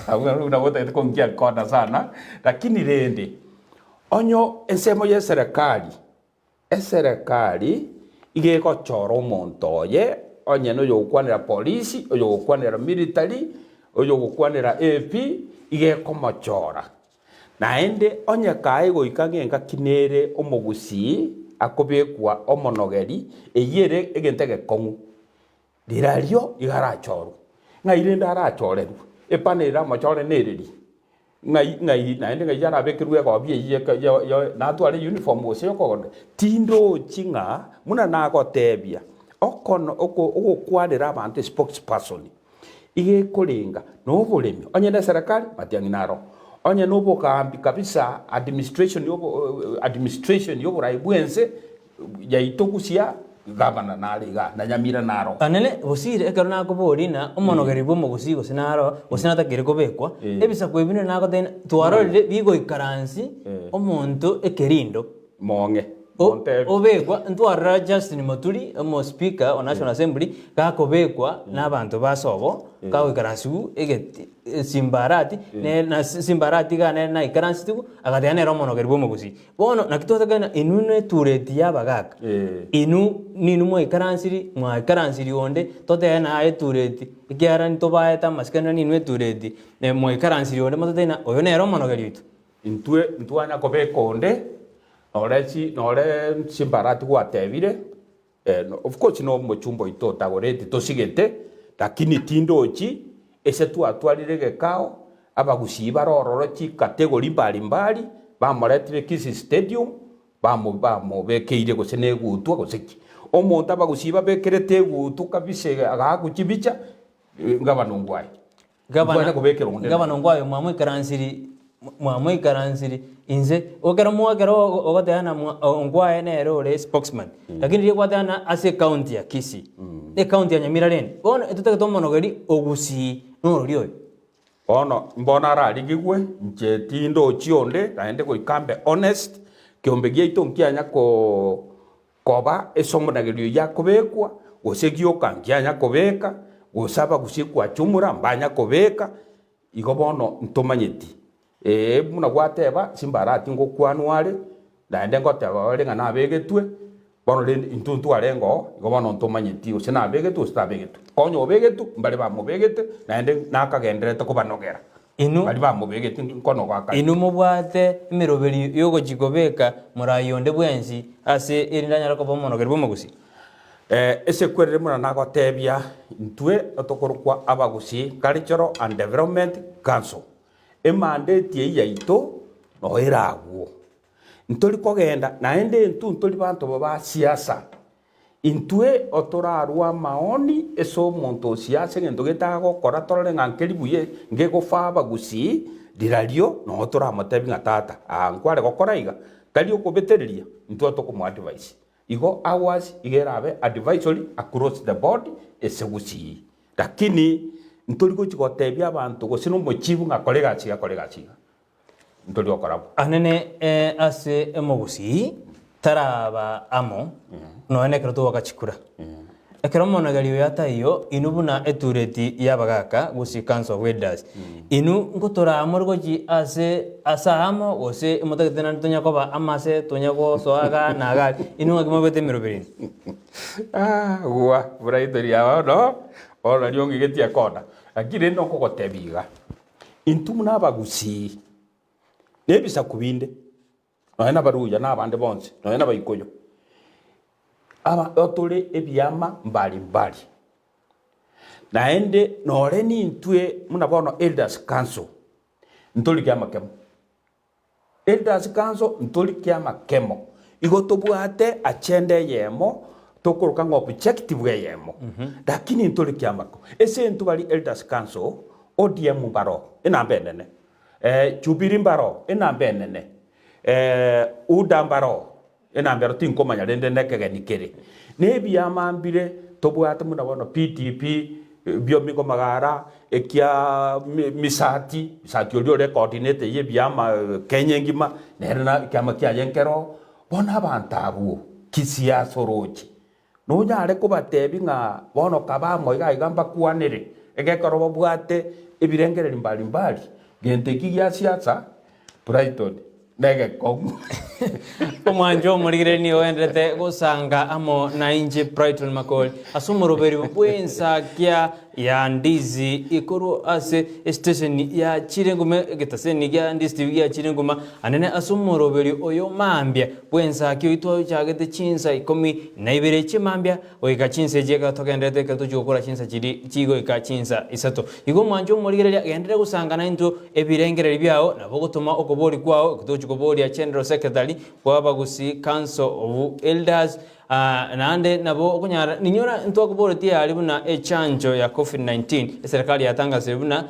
Speaker 4: abwo nabo otagete kongia corner sana, lakini rende, onye ensemo ya eserekari, Eserekari iga egochora omonto oye, onye noyogokwanera polisi, oyogokwanera military, oyogokwanera AP, iga ekomochora. Naende onye kae goika ng'a engaki nere omogusii akobekwa omonogeri, eyio ere egento egekong'u. Rirorio iga arachorwe. Ng'ai rende arachorerwe? Epana ere amochore nereri? Ng'ai ng'ai naende ng'ai arabekerwe egobi eyio eke yo yo natware uniform gose yokogonda? Tindochi ng'a buna nagotebia, okono oko ogokwanera abanto espokesperson, iga ekorenga na oboremi, onye na eserekari, matiang'i naro, onye na obogambi kabisa administration yobo administration ya oborai bwa ense, Yaito gusia gavana nare igaa, na Nyamira naro.
Speaker 3: Anene gosire ekero nakoboria ng'a omonogeri bw'omogusii gose naro gose natakeire kobekwa, ebisaku ebi buna nagotebia ng'a twarorire bigoikaransi omonto ekerindo.
Speaker 4: Mong'e,
Speaker 3: O-
Speaker 4: montebi.
Speaker 3: Obekwa, ntwarora Justin Muturi, omo speaker o National Assembly, gakobekwa na abanto ba sobo, kagoikaransiwu egeti simbarati, ne na simbarati iga nere naikaransetigwe, agateba nere omonogeri bw'omogusii. Bono naki twatakaina inwe netureti y'abagaaka, inwe ninwe mwaikaransiri, mwaikaransirie onde, totebe naye etureti, ekiagera ntobaete amasikani na ninwe etureti, mwaikaransirie onde mototebie ng'a oyo nere omonogeri oito.
Speaker 4: Intwe ntwanya kobeka onde, nore chi nore chimbarati gwatebire, Of course no omochumba oito otagoreti tosigete, lakini tindochi ase twatwarire egekao, abagusii bare ororo chicategory mbali mbali, bamoretire Kisii Stadium, bamo bamobekeire gose na egutwa gose ki. Omonto abagusii babekerete egutu kabisa agaakwa chibicha, gavana Ongwae.
Speaker 3: Gavana,
Speaker 4: Ntwanya kobekera onde.
Speaker 3: Gavana Ongwae mwamoikaransiri, mwamoikaransiri inse, ekero mwa ekero ogoteba ng'a mwa Ongwae nere ore spokesman, lakini riria gwateba ng'a ase ecounty ya Kisii, ecounty ya Nyamira rende, bono etotagete omonogeri ogusii norori oyo.
Speaker 4: Bono mbono ararigigwe, inche tindochi onde, naende goika mbe honest, kiombe giaito nkianya ko koba ase omonagerio oyio akobekwa, gose gioka nkianya kobeka, gose abagusie kwachumura mbanya kobeka, igo bono ntomanyeti. Ee, buna gwateba, chimbarati ngokwanwa are, naende ngoteba bare ng'a nabegetwe, bono rende intwe ntwarenge oo, igo bono ntomanyeti gose nabegetwe gose tabegetwe. Konya obegetwe, mbare bamobegete, naende nakagendererete kobanogera.
Speaker 3: Inwe
Speaker 4: Baria bamobegete nkonogo akare.
Speaker 3: Inwe mobwate emeroberio y'ogochia kobeka morai onde bwensi ase erinde anyare koba omonogeri bw'omogusii.
Speaker 4: Ase ekwerere buna nagotebia, intwe tokorokwa Abagusii Cultural and Development Council, emandeti eyio yaito noyo ere agwo. Ntori kogenda naende intwe ntori banto ba siasa. Intwe otorarue amaoni ase omonto o siasa egento gete agokora torore ng'a nkeri buya ngegofaa abagusii, rirario noo toramotebie ng'a tata aa nkware gokora iga, tari okobetereria, intwe tokomoadvise. Igo ours iga erabe advisory across the board ase gusii. Lakini ntori gochi gotebia abanto gose na omochibu ng'a kora egasi iga kora egasi iga. Ntori gokora bo.
Speaker 3: Anene ase omogusii taraba amo nonya nekero togwaka chikura. Ekero omonogeri oyo ataiyo, inwe buna etureti y'abagaaka gose council of elders, inwe ngotoraa more gochia ase ase aamo gose motagete naende tonya koba amo ase tonya gosoa igaa na igaa aria, inwe ng'aki mobete emeroberi eye?
Speaker 4: Gwa, Brighton aba bono, bono nario ong'igetie ekona. Lakini rende nkogotebia iga, intwe buna abagusii, na ebisaku binde, nonya na abaruya na abande bonsi, nonya na abaikoyo, aba tore ebiama mbari mbari. Naende nore nintwe buna bono Elders Council, ntori kiama kemo. Elders Council ntori kiama kemo, igo tobwate agenda eyemo tokoroka ng'a objective eyemo, lakini ntori kiama ko. Ase intwe baria Elders Council, ODM mbaro enamba enene, Jubilee mbaro enamba enene, UDA mbaro enamba ero tinkomanya rende nekegeni kere. Na ebiama mbire tobwate buna bono PDP, biomingo magara, ekia Misati, Misati oria ore coordinator ya ebiama Kenya engima, nere na ekiama kiaye nkero, bono abanto abwo kisiasa oroche. Nonyare kobatebia ng'a bono kabe amo iga iga mbakwanere, egekero babwate ebirengererio mbari mbari, gento eki gia siasa, Brighton, negekong'u.
Speaker 3: Omwancho omorigereria nigo ogendererete gosanga amo nainche Brighton Makori ase omoroberio bw'ensakia ya Ndizi ikorwa ase estation ya Chiringuma egetaseni gia Ndizi TV gia Chiringuma anene ase omoroberio oyo mambia bw'ensakia oyio twachagete chinsa ikomi na ibere chimambia goika chinsa echi ekero togendererete ekero tochia gokora chinsa chiria chigoika chinsa isato. Igo omwancho omorigereria genderera gosanga naintwe ebirengererio biao nabo ogotoma okoboria kwao ekero togochia koboria General Secretary bw'Abagusii Council of Elders Aa naende nabo okonyara ninyora ntwakoboretie aria buna echanjo ya covid 19 eserekari yatangasire buna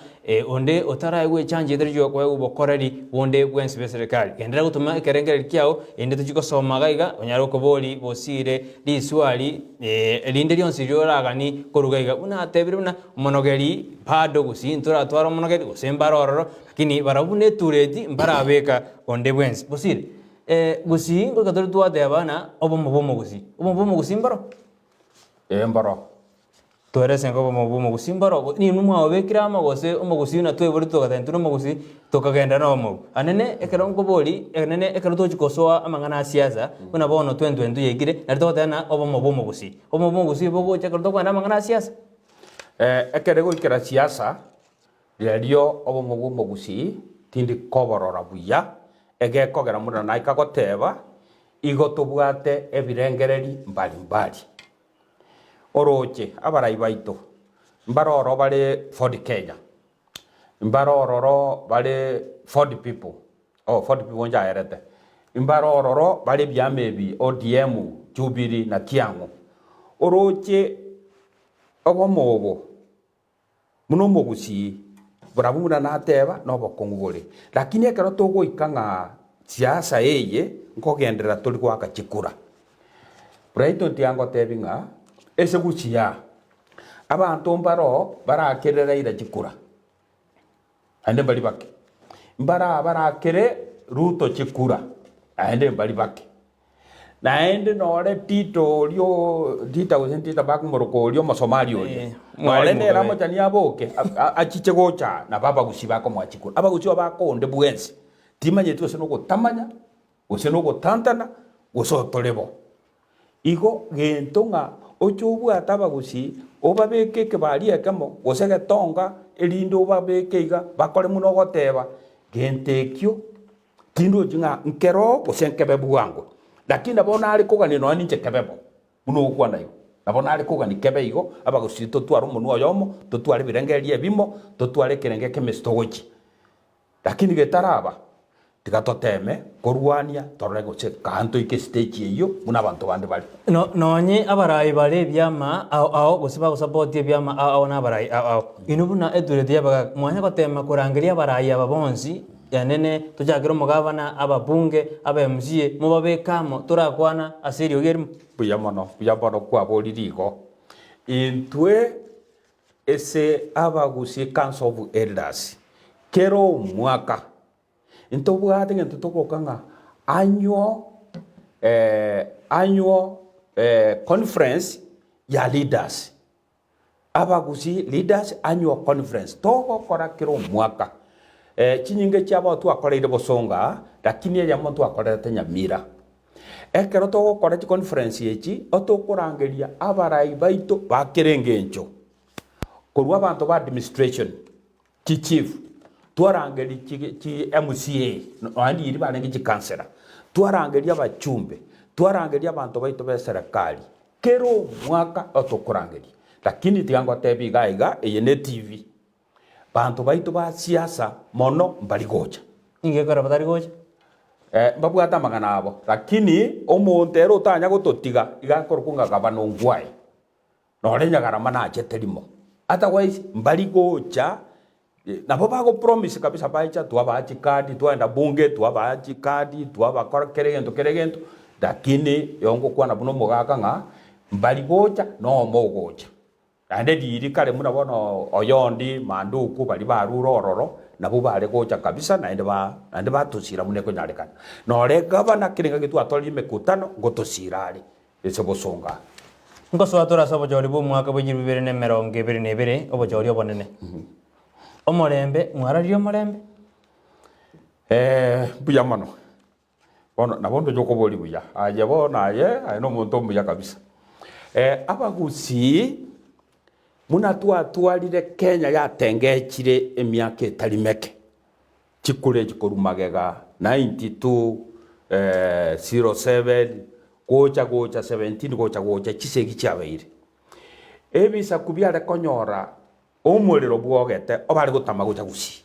Speaker 3: onde otaraegwe echanjo etari koegwa obokoreri bonde bwensi bw'eserekari. Genderera gotoma ekerengererio kiao erinde tochie gosoma iga iga onyare gokobori bosire riswari rinde rionsi riria oraganie koruga iga. Buna atebire buna omonogeri bado gose ntoratware omonogeri gose mbare ororo lakini barabwo buna etureti mbarabeka onde bwensi. Bosire. Gusii ngoika tore twateba ng'a obomo bw'omogusii, obomo bw'omogusii mboro?
Speaker 4: Ee mboro.
Speaker 3: Toerese ng'a obomo bw'omogusii mboro, ninwe mwabobekire amo gose omogusii buna twaiboretwe togateba intwe nomogusii tokagenda na obomo obwo. Anene ekero nkobori anene ekero togochia kosoa amang'ana a siasa, buna bono 2022 yaikire, nari togoteba ng'a obomo bw'omogusii. Obomo bw'omogusii bogocha ekero tokogenda amang'ana a siasa?
Speaker 4: Ekere goikera siasa, Riario obomo bw'omogusii tindi koborora buya, egekogera buna naika goteba, igo tobwate ebirengereri mbari mbari. Oroche abarai baito mbare oro bare Ford Kenya, mbare ororo bare Ford People, oh Ford People nchaerete, mbare ororo bare ebiama ebi ODM, Jubilee na Kiang'o. Oroche obomo obo buna omogusii, barabwo buna nateba nobokong'u bore. Lakini ekero togoika ng'a siasa eye nkogenderera tori goaka chikura. Brighton tiga ngotebi ng'a ase gusii aa, abanto mbaro barakerere Raila chikura. Naende mbari bake. Mbare barakere Ruto chikura, naende mbari bake. Naende nore Tito oria oo Tita gose Tita bakomoroka oria Omosomali oria,
Speaker 3: Eh,
Speaker 4: nore
Speaker 3: mwalimu
Speaker 4: nere
Speaker 3: kabe.
Speaker 4: amochani aboke, a- a- achiche gocha aa, nabo abagusii bakomoa chikura. Abagusii aba bakonde bwensi, timanyeti gose nogotamanya, gose nogotantana, gose otore bo. Igo gento ng'a oche obwate abagusii, obabeke ekebari ekemo, gose egetonga, erinde obabeke iga, bakore buna ogoteba, gento ekio tindochi ng'a nkeroo gose nkebe bwango. Lakini nabo nare kogania nonya ninche kebe bo, buna ogokwana igo. Nabo nare kogania kebe igo, abagusii totware omonwa oyomo, totware ebirengererio ebimo, totware ekerengo ekemesi togochia. Lakini getaraba, tiga toteme korwania torore gose kaa ntoike estage eyio buna abanto bande bare.
Speaker 3: No, nonye abarai bare ebiama ao ao gose bagosapoti ebiama ao ao na abarai ao ao. Inwe buna etureti y'abagaaka, mwanya gotema korangeria abarai aba bonsi, yanene tochakere omogabana, ababunge, aba MCA, mobabeke amo torakwana ase eriogi erimo.
Speaker 4: Mbuya mono, mbuya mono kwaborire igo. Intwe Ase Abagusii Council of Elders, kera omwaka ntobwate egento togoka ng'a annual annual conference ya leaders. Abagusii leaders annual conference togokora kera omwaka. Chinyinga chiabo twakoreire bosongo aa, lakini eyemo ntwakorerete Nyamira. Ekero togokora chiconference echi, otokorangeria abarai baito ba kera engencho, korwa abanto ba administration, chichief, twarangeria chi chi MCA, naende riria barenge chicouncillor, twarangeria abachumbe, twarangeria abanto baito ba eserekari, kera omwaka otokorangeria. Lakini tiga ngotebie iga iga, eye ne TV, Banto baito ba siasa mono mbari gocha.
Speaker 3: Ninki gekogera batari gocha?
Speaker 4: Eh, mbabwate amang'ana abo. Lakini omonto ere otanya gototiga iga akorokwa ng'a gavana Ongwae, nore Nyagarama nachete rimo. Otherwise mbari gocha, nabo bago promise kabisa bacha twabaa chikadi, twaenda bunge twabaa chikadi, twabakora kera egento kera egento, lakini igo ngokwana buna omogaka ng'a mbari gocha nomo ogocha. Naende riiri kare buna bono oyondi manduku baria barure ororo, nabwo bare gocha kabisa naende ba naende batosira buna ekonyarekana. Nore gavana kera engaki twatorire emekutano ngotosira are ase bosongo aa.
Speaker 3: Ngosoa tore ase obochori bw'omwaka bwe chilifu ibere na emerongo ebere na ebere, obochori obonene. Omorembe, mwararirie omorembe?
Speaker 4: Mbuya mono. Bono nabo ndoche okoboria buya, aye bono aye, aye nomonto omuya kabisa. Abagusii buna twatwarire Kenya yatengechire emiaka etari meke, chikura echi korwa magega 92, 07, gocha gocha 17 gocha gocha chisegi chiabeire. Ebisaku biare konyora omorero bwogete obare gotama gocha gusii.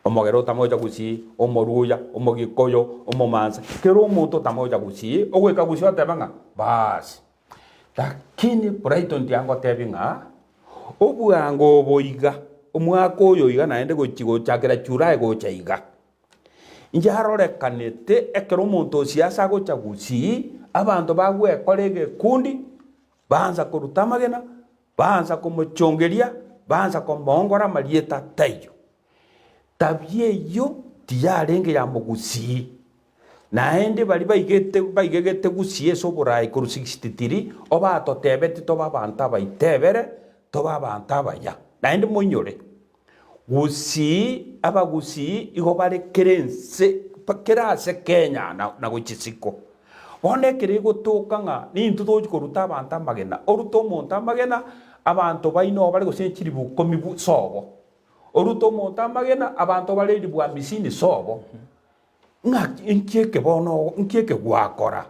Speaker 4: Omogere otamocha gusii, omoruya, omogikoyo, omomansa, kera omonto otamocha gusii, ogoika gusii otebe ng'a baas. Lakini Brighton tiangotebi ng'a obwango obo iga, omwaka oyo iga naende gochi gochakera July gocha iga, inche arorekanete ekero omonto o siasa agocha gusii, abanto bagwekora egekundi, baansa koruta amagena, Baansa komochongeria, baansa komoongora amarieta taiyo. Tabia eyio tiyarenge ya mogusii. Naende baria baigete baigegete gusii ase oboraai korwa 63 obatotebeti tobe abanto abaitebere, tobe abanto abaya. Naende moinyore, gusii abagusii igo bare kera ense kera ase Kenya na na gochia isiko. Bono ekero egotoka ng'a nintwe togochia koruta abanto amagena, orute omonto amagena, abanto baino bare gose chilifu ikomi bu sobo, orute omonto amagena, abanto bare elifu hamisini sobo, ng'aki inki eke bono inki eke gwakora?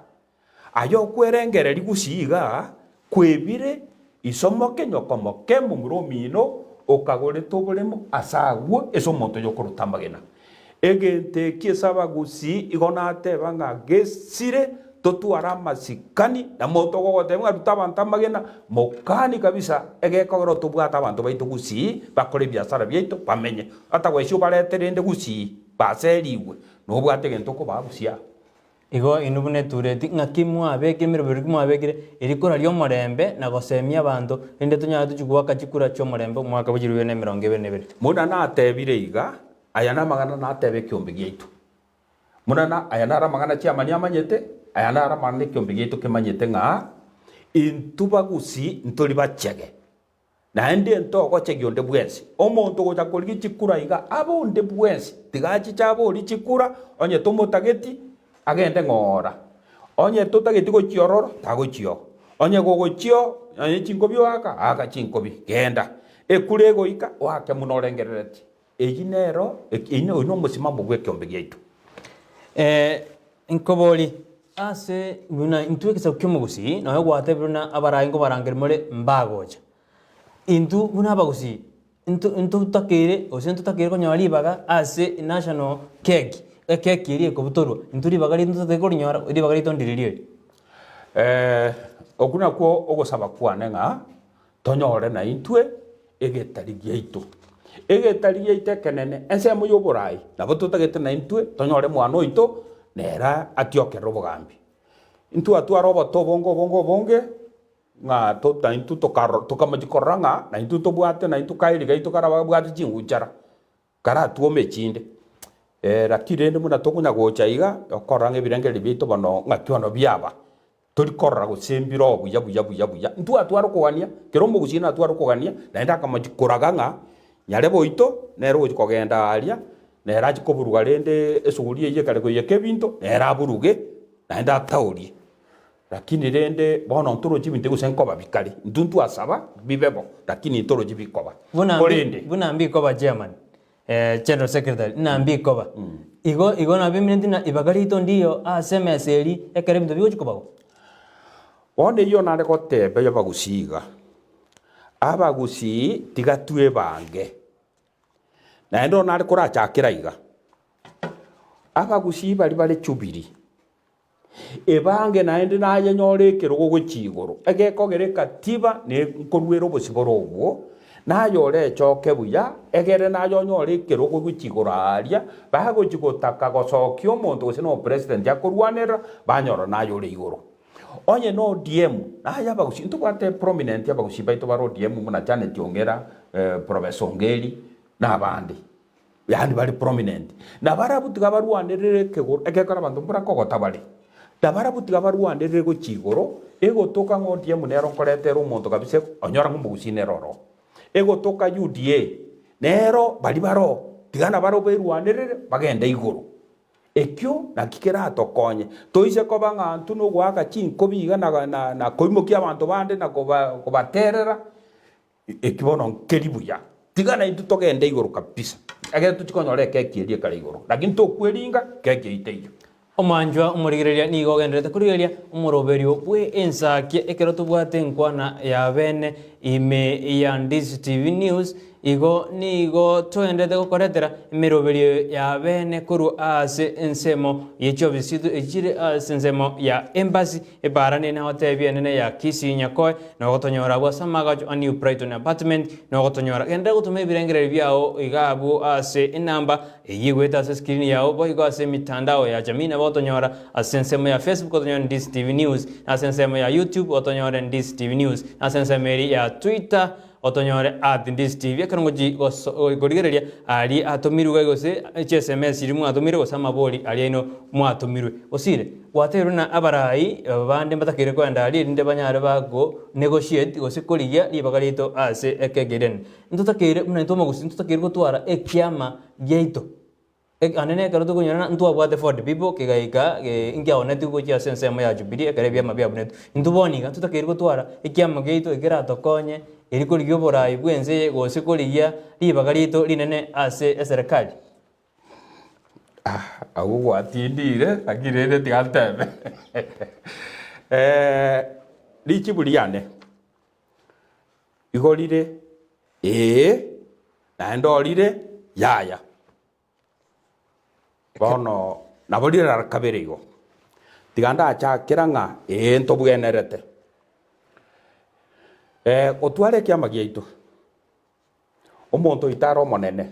Speaker 4: Aye okwerengereria gusii igaa, kwebire iso moke nyoko moke momura omino, okagorete oboremo ase agwo ase omonto oyo okoruta amagena. Egento eki ase abagusii igo nateba ng'a gesire. totware amasikani, na monto ogogotebia ng'a ruta abanto amagena, mokani kabisa, egekogera tobwate abanto baito gusii, bakore ebiasara biaito, bamenye. Ata goesia obarete rende gusii, baserigwe, nobwate egento okobaa gusii aa.
Speaker 3: Igo inwe buna etureti, ng'aki mwabekire emeroberi ki mwabekire, erio koraria omorembe na gosemia abanto, rende tonyare tochie goaka chikura chi'omorembe omwaka bwe chilifu ibere na emerongo ebere na ebere.
Speaker 4: Buna natebire iga, aya namang'ana natebe ekeombe giaito. Buna na aya naro amang'ana chiamani amanyete, aya naro amang'ana ekeombe giaito kemanyete ng'a intwe bagusii ntori bachege. Naende ntogochegia onde bwensi. Omonto ogocha korigia chikura iga abe onde bwensi, tiga achiche aborie chikura, onye tomotageti, agende ng'ora. Onye totageti gochia ororo, tagochia oo. Onye gogochia oo, onye chinkobi oaka, aka chinkobi, genda. Ekura egoika, oake buna orengereretie. Eyio nero, oyio nomosimamo bw'ekeombe giaito.
Speaker 3: Nkoborie, ase buna intwe egesaku ki'omogusii, nonya gwatebire buna abarai nkobarangeria more mbagocha. Intwe buna abagusii, nto ntotakeire gose ntotakeire konyora ribaga ase national cake, ekeki eria ekobutorwa, intwe ribaga riaito ntotagete korinyora, ribaga riaito ndiriria eri.
Speaker 4: Okwo nakwo ogosaba kwane ng'a tonyore naintwe egetari giaito. Egetari giaito ekenene, ensemo y'oboraai, nabo totagete naintwe tonyore mwana oito nere atiokerere obogambi. Intwe twatwara obote obonge obonge obonge, ng'a to naintwe tokaro tokamochia korora ng'a naintwe ntobwate naintwe kaeri gaito kara babwate chingunchara. Karatwome echinde, lakini rende buna tokonya gocha iga, okorora ng'a ebirengererio biaito bono ng'aki bono biaba, tori korora gose mbire oo buya buya buya buya. Ntwatware okogania, kera omogusii natware okogania, naende akamochia koraga ng'a nyarebe oito nere ogochia kogenda aaria, nere achie koburuga rende esuguri eyio ekare koiyeka ebinto, nere aburuge, naende ataorie. Lakini rende bono ntorochi ebinto gose nkoba bikare, intwe ntwasaba bibe bo, lakini ntorochi bikoba.
Speaker 3: Buna mbi,
Speaker 4: Korende
Speaker 3: buna mbikoba chairman, eh, general secretary, ng'a mbikoba. Igo igo nabimineti ng'a ibaga riaito ndiyo ase emesa eria ekero ebinto bigochi kobagwa.
Speaker 4: Bono eyio nare goteba y'abagusii iga, abagusii tiga twebange, naende bono nare korachakera iga, abagusii baria bare Jubilee, Ebange naende nayenyore ekerogo gochia igoro, egekogera ekatiba nkoruera obosibore obwo, naye orechoke buya, egere naye onyore ekerogo gochia igoro aaria, bagochia gotaka gosokia omonto gose na opresident akorwanerera, banyora naye ore igoro. Onye na ODM, naye abagusii, ntobwate prominent abagusii baito bare ODM buna Janet Ong'era, Professor Ongeri, na abande. Yaani bare prominent. Na barabwo tiga barwanerere ekegoro, egekora abanto mbora kogota bare. Na barabwo tiga barwanerere gochia igoro, egotoka ng'a ODM nero nkoreta ere omonto kabisa onyora ng'a omogusii nere oroo. Egotoka UDA, nero baria baroo, tiga nabarabwo berwanerere bagende igoro. Ekio naki keratokonye, toise koba ng'a intwe nogoaka chinkobi iga na na na koimokia abanto bande na koba kobaterera, Eki bono nkeri buya, tiga naintwe togende igoro kabisa, ekero tochia konyora ekeki eria ekare igoro, lakini tokweringa keki eyio teiyo.
Speaker 3: Omwanchwa omorigereria nigo ogendererete korigereria omoroberio bwe ensakia ekero tobwate enkwana ya bene ime ya Ndizi TV News igo nigo togendererete gokoretera emeroberio ya bene korwa ase ensemo ye chiofisi chiaito echire ase ensemo ya Embassy Ebaara nene hoteli enene ya Kisii Nyakoe, na ogotonyora abwo ase amaagacho a New Brighton Apartment, na ogotonyora. Genderera gotoma ebirengererio biao iga abwo ase enamba eyio egoeta ase screen yao, boigo ase emitandao ya jamii nabo otonyora ase ensemo ya Facebook otonyore Ndisi TV News, na ase ensemo ya YouTube otonyore Ndisi TV News, na ase ensemo eria ya Twitter Otonyore at Ndisi TV ekero ngochi korigereria aria atomirwe gai gose chi sms chiria mwatomirwe gose amabori aria aino mwatomirwe. Gosire gwateirwe na abarai bande mbatakeire koenda aria erinde banyare bago negotiate gose korigia ribaga riaito ase ekegerene. Ntotakeire buna intwe omogusii ntotakeire gotwara ekiama giaito. Ande nekero tokonyorana ntwabwate Ford people kegaika nkiaonetigwe gochia ase ensemo ya Jubilee ekero ebiama biabunetwe. Intwe bono iga totakeire gotwara ekiama giaito ekeratokonye eri korigia oborai bw'ense eye gose korigia ribaga riaito rinene ase eserekari.
Speaker 4: Agwo gwatindire lakini rende tiga ntebe richibu riane igo rire ee naende orire yaya. Bono nabo rirara kabere igo. Tiga ndachakera ng'a ee ntobwenerete. Gotwara ekiama giaito, omonto oito are omonene,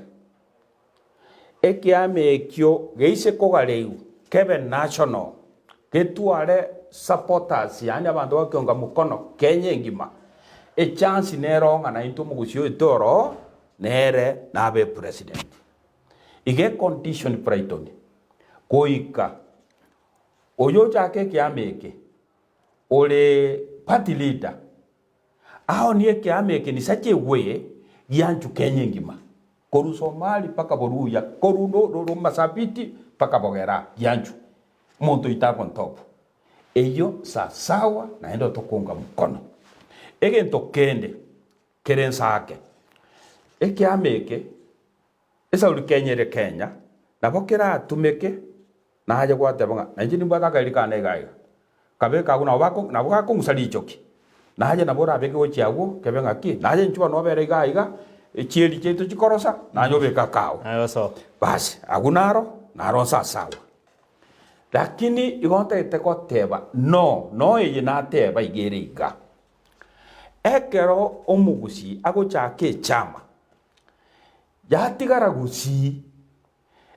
Speaker 4: ekiama ekio geise kogareigwa kebe national, getware supporters yaani abanto bakionga mokono Kenya engima, echance nero ng'a naintwe omogusii oito oro nere nabe president. Iga econdition Brighton, goika oyo ochake ekiama eke ore party leader aonie ekiama eke in such a way gianchu Kenya engima korwa Somali mpaka Boruya korwa Masabiti mpaka Bogera gianchu omonto oito abe on top eyio sasawa naende otokonga mokono. Egento kende kere nsake ekiama eke Esauri Kenya ere Kenya, nabo keratumeke naye gwateba ng'a nainche nimbwate akaeri kane iga iga. Kabeke agwo nabo bako nabo gakong'usa richoki. Naye nabo orabeke gochia agwo kebe ng'aki, naye inchuo bono obere iga iga, chieri chiaito chikorosa, naye obeke akao.
Speaker 3: Naye osoke.
Speaker 4: Basi, agwo naro, naro nse ase agwo. Lakini igo ntagete goteba no, no eye nateba iga ere iga. Ekero omogusii agochaka echama, Yatigara gusii,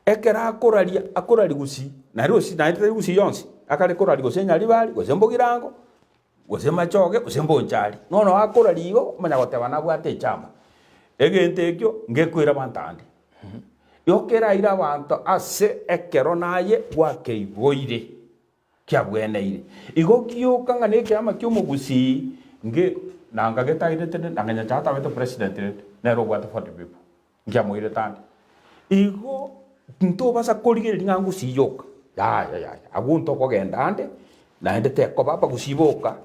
Speaker 4: ekero akoraria, akoraria gusii, naende gose naende tari gusii yonsi, akare koraria gose Nyaribari, gose Mbogirango, gose Machoge, gose Mbonchari. Bono akoraria igo, omanya goteba nabwate echama. Egento ekio, ngekoira abanto ande. Igo keraire abanto ase ekero naye gwakeiboire. Kiabweneire. Igo gioka ng'a nekiama ki'omogusii nge nanga getairete rende nanga Nyanchara tabete president rende nere obwate 40 people nkiamoirete ande. Igo ntobasa korigereria ng'a ngusii yoka yaya yaya abwo ntokogenda ande naende tekoba abagusii boka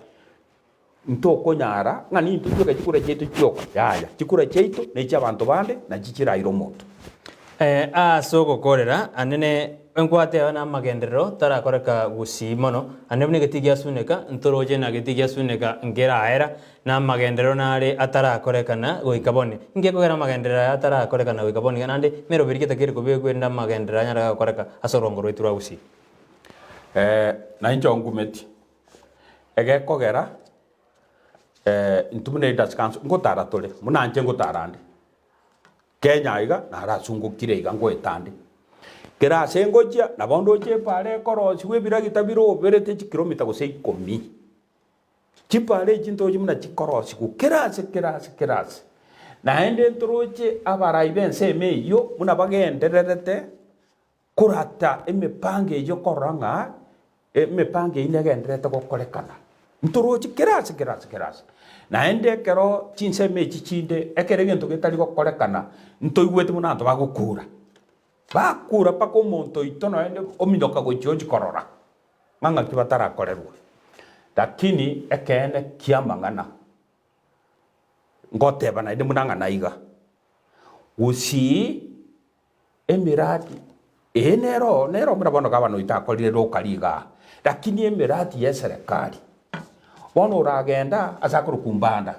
Speaker 4: ntokonyara ng'a nintwe tweka chikura chiaito chioka yaya chikura chiaito ne chiabanto bande nachi chiraire omonto.
Speaker 3: Ase ogokorera anene enkwate na amagenderero tarakoreka gusii mono, ande buna egetii giasuneka, ntoroche na getii giasuneka nkeraera, na amagenderero nare atarakorekana goika bono. Inki gekogera amagenderero aya atarakorekana goika bono iga naende emeroberi getakeri kobekwa erinde amagenderero anyare gokoreka ase orongo rwaito rwa gusii?
Speaker 4: Nainche ongumeti, egekogera intwe buna Leaders Council ngotara tore, buna inche ngotara nde. Kenya aiga narasungokire iga ngoeta ande. Kera ase ngochia nabo ndoche epaara ekorosigwa ebiragita biroberete chikilomita gose ikomi. Chipaara echi ntoche buna chikorosigwa kera ase kera ase kera ase. Naende ntoroche abarai b'ensemo eyio buna bagendererete Korata emepango eyio korora ng'a emepango eyio negendererete gokorekana. Ntoroche kera ase kera ase kera ase. Naende ekero chinsemo echi chinde, ekero egento getari gokorekana, ntoigwete buna abanto bagokura. Bakura mpaka omonto oito naende ominyoka gochia ochia korora ng'a ng'aki batarakorerwa. Lakini ekeene ki'amang'ana, ngoteba naende buna ng'a naiga, gusii. Emiradi eye nero nero buna bono gavana oito akorire locally igaa, lakini emiradi ya eserekari, bono oragenda ase akorokwa Mbanda,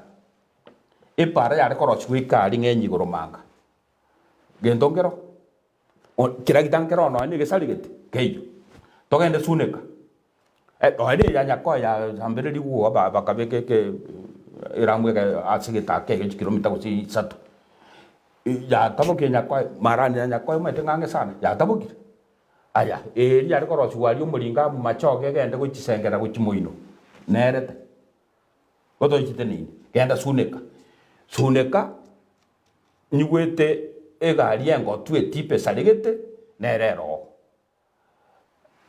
Speaker 4: epara yare korosigwa ika ring'enye igoro manga, gento nkero, kera gita nkero nonya na egesare gete nkeiyo, togende Suneka, nonya na eya Nyakoe yasambererigwe igo bakabeka eke eramu eke ase egetaka eke chikilomita gose isato. Yatabokire Nyakoe, marani ya Nyakoe omanyete ng'a ang'e sana, yatabokire. Aya, eeri yare korosigwa aria omoringa amo machoge egende gochisengerera gochia moino, nerete. Otoichete nini, genda suneka. Suneka, nyigwete egari engotu etipa esaregete, nere ere oo.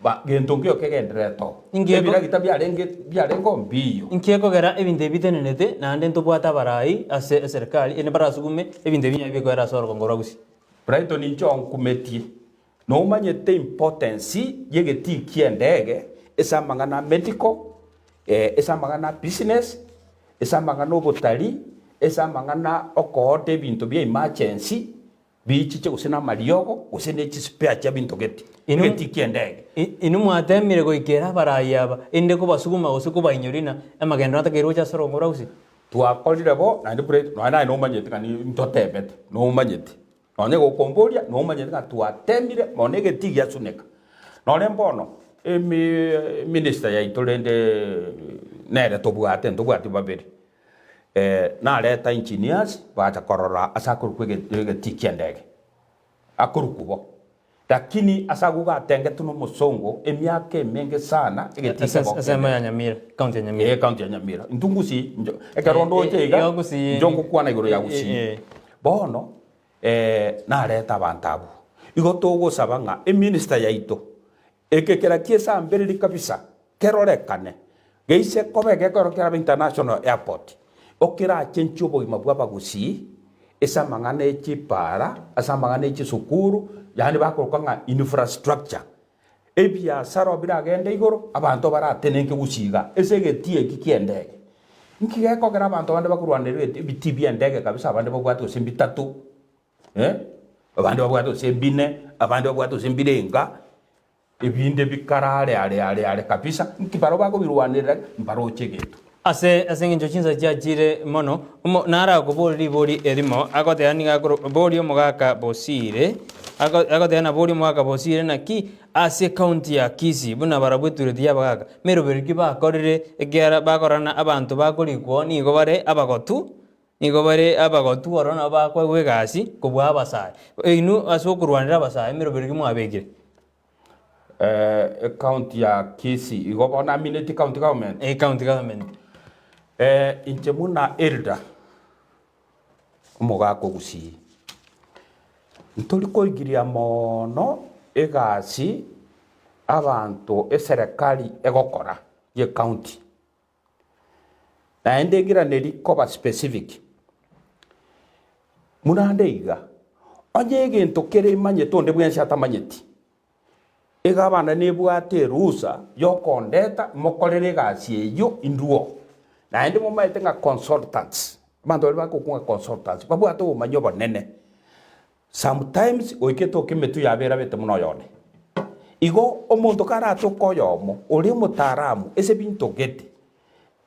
Speaker 4: Ba gento nkeiyo kegendererete oo.
Speaker 3: Inki eko-
Speaker 4: Ebiragita biarenge biarenge mbiyo.
Speaker 3: Inki ekogera ebinto ebi bitenenete, naende ntobwate abarai ase eserekari, erinde barasugume ebinto ebi binyare bikoera ase orogongo rwa Gusii.
Speaker 4: Brighton inche onkumetie, nomanyete importance y'egetii ki'endege ase amang'ana a medical, ase amang'ana a business, ase amang'ana obotarii, ase amang'ana okoorder ebinto bia emergency, Bichiche gose namariogo, gose ne chisipea chia binto gete,
Speaker 3: Inwe-
Speaker 4: egeti ki'endege.
Speaker 3: I- Inwe mwateemire goikera abarai aba, erinde kobasuguma gose kobainyoria ng'a amagenderero natakeire gocha ase orogongo rwa Gusii.
Speaker 4: Twakorire bo, naende buna nonya naye nomanyete ng'a ni- ntotebete, nomanyete. Nonya gokomboria, nomanyete ng'a twatemire, bono egetii giasuneka. Nore mbono. Emi eminister yaito rende nere tobwate ntobwati babere, nareta engineers bacha korora ase akorokwa ege egetii kia endege, akorokwa bo. Lakini ase agwo gatengetwe na omosongo emiaka emenge sana egetii
Speaker 3: Ase
Speaker 4: kebo
Speaker 3: ensemo ya Nyamira, county ya Nyamira.
Speaker 4: Eh, county ya Nyamira. Intwe Gusii njo ekero ndoche
Speaker 3: Eh,
Speaker 4: iga
Speaker 3: igo Gusii
Speaker 4: njo ngokwana igoro ya
Speaker 3: eh,
Speaker 4: Gusii.
Speaker 3: eh.
Speaker 4: Bono nareta abanto abwo. Igo togosaba ng'a eminister yaito Eke kera ki'esambereri kabisa kerorekane, geise koba egekoro kerabe international airport, okerachenchie obogima bw'abagusii ase amang'ana e chipaara, ase amang'ana e chisukuru, yaani bakoroka ng'a infrastructure. Ebiasara biragende igoro, abanto baratenenke gusii iga ase egetii eki ki'endege. Nki gekogera abanto bande bakorwanerera ebitii bi'endege kabisa abande babwate gose mbitato. Eh, abande babwate gose ebine, abande babwate gose mbirenga, ebinde bikara are are are are kabisa, nki barabwo bakobirwanerera mbaroche egento.
Speaker 3: Ase ase eng'encho chinsa chiachire mono, omo narakoborie ribori erimo, agoteba nigo akoro boria omogaka Bosire, ago agoteba naborie omogaka Bosire naki ase ecounty ya Kisii buna barabwo etureti y'abagaka, meroberi ki bakorire ekiagera bakorana abanto bakorikwa nigo bare abagotu. Nigo bare abagotu ororo nabo bakoegwa egasi kobua abasae. Inwe ase okorwanera abasae emeroberi ki mwabekire?
Speaker 4: Ecounty ya Kisii igo bono amineti county government?
Speaker 3: Eh, county government.
Speaker 4: Inche buna elder omogaka o Gusii, ntori koigiria mono egasi abanto eserekari egokora ye county. Naende engiraneri koba specific, buna ande iga, onye egento kere imanyete onde bwensi atamanyeti, egabana nebwate erusa yokondeta mokorere egasi eyio indwoo. Naende momaete ng'a consultants, abanto baria bagokwa ng'a consultants, babwate obomanyi obonene. Sometimes goika etoke emetwe yabo erabete buna oyone. Igo omonto karatoke oyomo ore omotaaramu ase ebinto gete,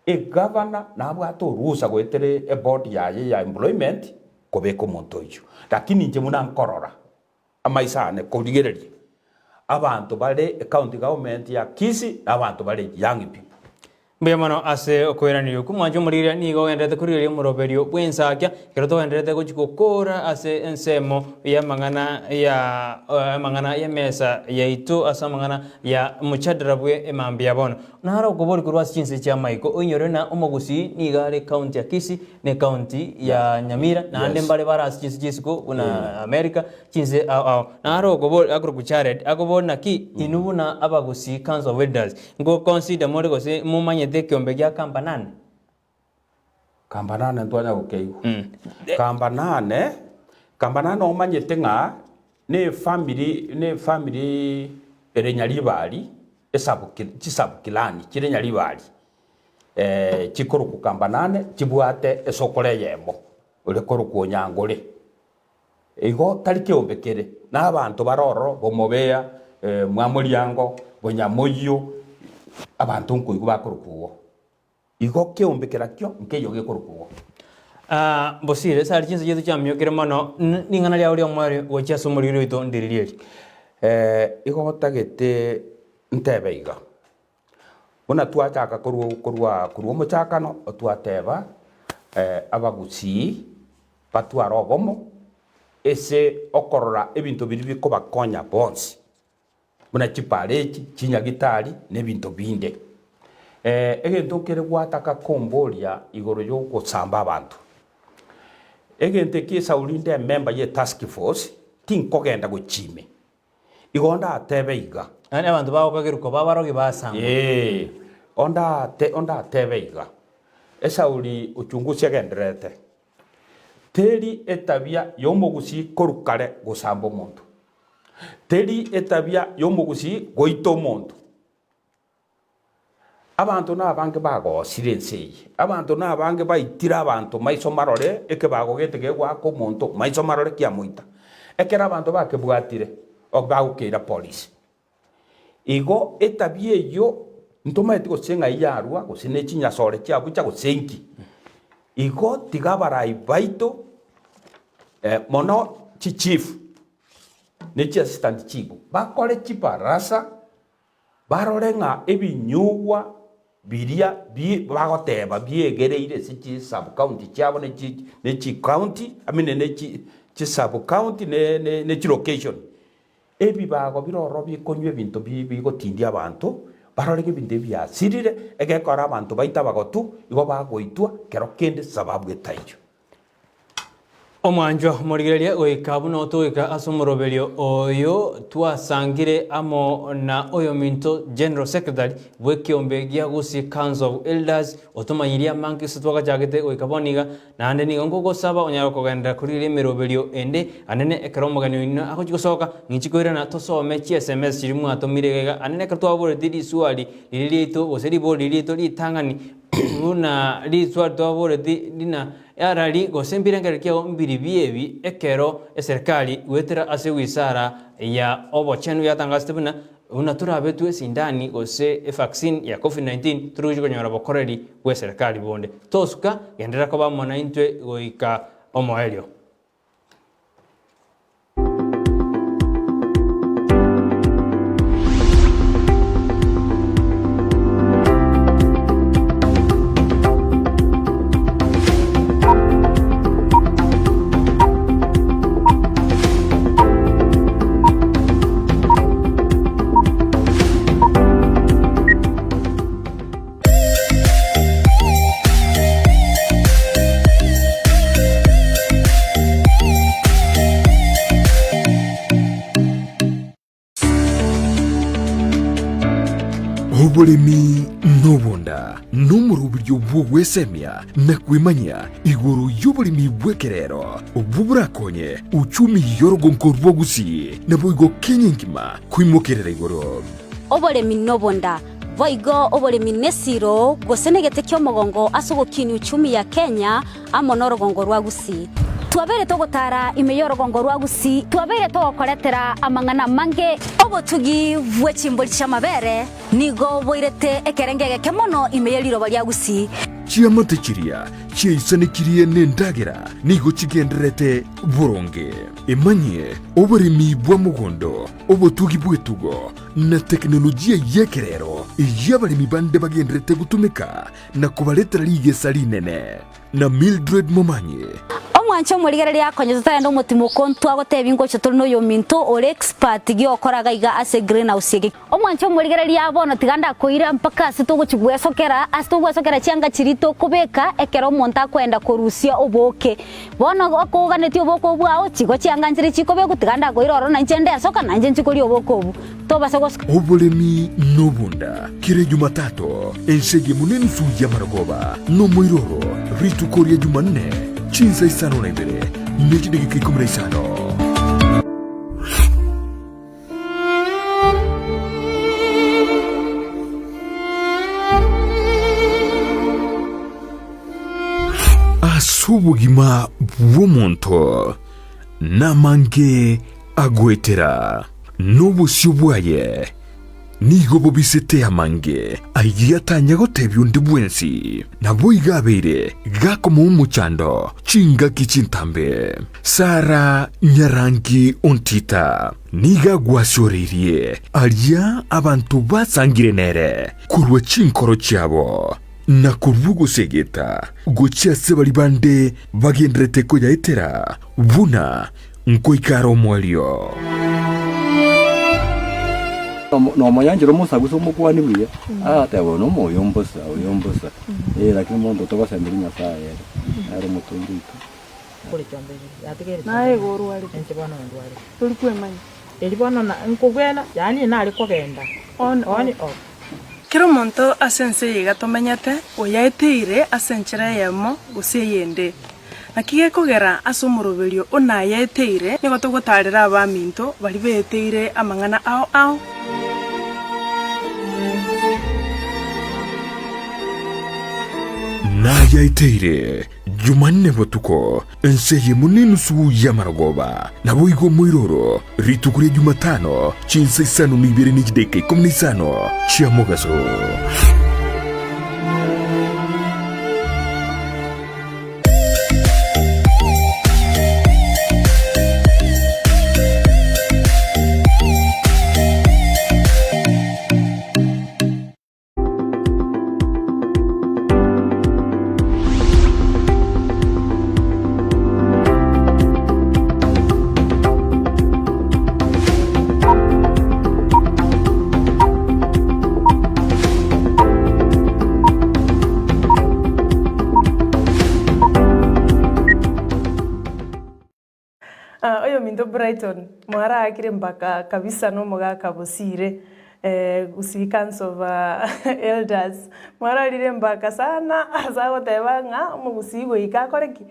Speaker 4: egavana nabwate orusa goetera eboard yaye ya employment kobeka omonto oyio. Lakini inche buna nkorora amaiso ane korigereria abanto bare ecounty government ya Kisii na abanto bare young people.
Speaker 3: Mbuya mono ase okoiraneria okwo, mwanche omorigereria nigo ogendererete korigereria omoroberio bw'ensakia, ekero togendererete gochia gokoora ase ensemo y'amang'ana ya amang'ana y'emesa yaito ase amang'ana ya omochadara bwe emambia bono. Naro okoboria korwa ase chinse chi'amaiko, oinyore ng'a omogusii nigo are county ya Kisii na ecounty ya Nyamira, naende
Speaker 4: Yes.
Speaker 3: mbare bare ase chinse chi'isiko buna America, chinse ao ao. Naro okoboria akorokwa Jared, akoboria naki inwe buna abagusii council of elders, Nko consider more gose momanyete ekiombe gia Kambanane?
Speaker 4: Kambanane ntwanya gokeigwa. Kambanane, Kambanane omanyete ng'a ne efamiri ne efamiri ere Nyaribari, esabuki chisabukilani chire Nyaribari chikorokwa Kambanane chibwate esokoro eyemo ore korokwa Onyangore. Igo tari keombe kere nabanto bare ororo bomobea, mwamoriango, bonyamoyio, abanto nkoigwa bakorokwa igo. Igo keombe kerakio nkeiyo gekorokwa igo.
Speaker 3: Ah, Bosire, ase aria chinsa chiaito chiamiokire mono, n- ring'ana riao ri'omoerio gochia ase omoriri oito ndiriri eri.
Speaker 4: Igo otagete ntebe iga, buna twachaka korwa korwa korwa omochakano, twateba abagusii batware obomo ase okorora ebinto biria bikobakonya bonsi, buna chipara echi, chinyagitari, na ebinto binde. Egento kere gwataka komboria igoro ya ogosamba abanto, egento eke Esau rinde emember ye task force, tinkogenda gochia ime. Igo ndatebe iga.
Speaker 3: Yaani abanto bagokagerwa koba abarogi basambwa.
Speaker 4: Ee, ondate ondatebe iga, Esauli uchunguzi agendererete, Teri etabia y'omogusii korwa kare gosamba omonto. Teri etabia y'omogusii goita omonto. Abanto nabange bagosire ense eye, abanto nabange baitire abanto maiso marore, ekebago gete kegoaka omonto maiso marore kiamoita. Ekero abanto bakebwatire, bagokeira polisi. Igo etabia eyio ntomaeti gose ng'ai yarua, gose ne chinyasore chiabucha gose inki. Igo tiga abarai baito mono chichief ne chiassistant chief bakore chibarasa. Barore ng'a ebinyugwa biria bi bagoteba biegereire ase chi sub county chiabo ne chi ne chi county I mean ne chi chi sub county ne ne ne chi location. Ebibago bire ororo bikonywa ebinto bi bigotindia abanto, barore ng'a ebinto ebi biasirire, egekora abanto baito abagotu igo bagoitwa kero kende sababu etaiyo.
Speaker 3: Omwanchwa omorigereria goika buna otogoika ase omoroberio oyo twasangire amo na oyominto General Secretary bw'ekiombe gia Gusii Council of Elders otomanyirie amange gose twagachagete goika bono iga naende nigo nkogosaba onyare kogenderera korigereria emeroberio ende anene ekero omogeni oino agochia gosoka ng'ichi koirana tosome chi sms chiria mwatomire iga iga anene ekero twaboretie riswali riria riaito gose ribori riria riaito ritang'ani Buna riswali twaboreti rina arari gose mbirengererio kiao mbiri biebi ekero eserikali goetera ase wizara ya obochenu yatangasete buna buna torabetwe esindani gose evaccine ya covid 19 torigochia konyora bokoreri bweserikali bonde. Tosuka genderera koba amo naintwe goika omoerio.
Speaker 2: Oboremi nobonda nomoroberio bw'ogwesemia na kwemanyia igoro y'oboremi bw'ekerero obwo borakonye uchumi y'orogonko rwa Gusii naboigo Kenya engima koimokerera igoro.
Speaker 7: Oboremi nobonda Boigo oboremi nesiro, gose negete ki'omogongo ase ogokinia uchumi ya Kenya amo norogongo rwa Gusii. Twabeire togotara ime y'orogongo rwa Gusii, twabeire togokoretera amang'ana amange. Obotugi bwe chimbori chi'amabere nigo boirete ekerengo egeke mono ime ye riroba ria Gusii.
Speaker 2: Chiamate chiria chiaisanekirie nendagera nigo chigendererete boronge. Emanyie oboremi bwa mogondo, obotugi bw'etugo, na tekinolojia y'ekerero eyio abaremi bande bagendererete gotumeka na kobaretera rigesa rinene. Na Mildred Momanyi.
Speaker 7: Omwanche omorigereria akonye totagenda omotimoko ntwagotebia ngocha tore noyominto ore expert giokora gaiga ase greenhouse eke. Omwanche omorigereria bono tiga ndakoira mpaka ase togochi gwesokera ase togwesokera chianga chiria tokobeka ekero omonto akoenda korusia obooke. Bono okoganetie oboko obwo ao, chigo chianga nchire chikobekwa, tiga ndakoira ororo na inche ndesoka, na inche nchikoria oboko obwo. Tobasa gosoka.
Speaker 2: Oboremi nobonda, kera Ejumatato, ense eyemo nenusu y'amarogoba, nomoiroro, rituko ria Jumanne, chinsa isano na ibere, ne chidageka ikomi na isano. Ase obogima bw'omonto namange agoetera, na obosio bwaye nigo bobisete amange ayio atanya gotebia onde bwensi. Naboigo abeire gakomoa omochando chingaki chintambe. Sara nyarangi ontita nigo agwasioreirie aria abanto basangire nere korwa chinkoro chiabo, na korwa ogosegeta gochia ase baria bande bagendererete koyaetera buna nkoika are omoerio.
Speaker 8: Nomonyanchera omosagusa omokuani buya, agateba oyo nomoyo mbosa, oyo mbosa, eh, lakini monto togosemeria Nyasaye ere, nere omotongi oito.
Speaker 6: Naye igo orwarete, tori kwemanya. On off. Kera omonto ase ense eye iga tomenyete, oyaeteire ase enchera eyemo gose eyende. Naki gekogera ase omoroberio o nayaeteire nigo togotaarera abaminto baria beeteire amang'ana ao ao.
Speaker 2: Nayaeteire Jumanne botuko, ense eyemo nenusu y'amarogoba, naboigo omoiroro, rituko ria Jumatano, chinsa isano na ibere ne chidaeka ikomi na isano chia mogaso.
Speaker 6: Brighton, mwaraakire mpaka kabisa na omogaka Bosire, Gusii Council of Elders, mwararire mpaka sana ase agoteba ng'a omogusii goika akore ki?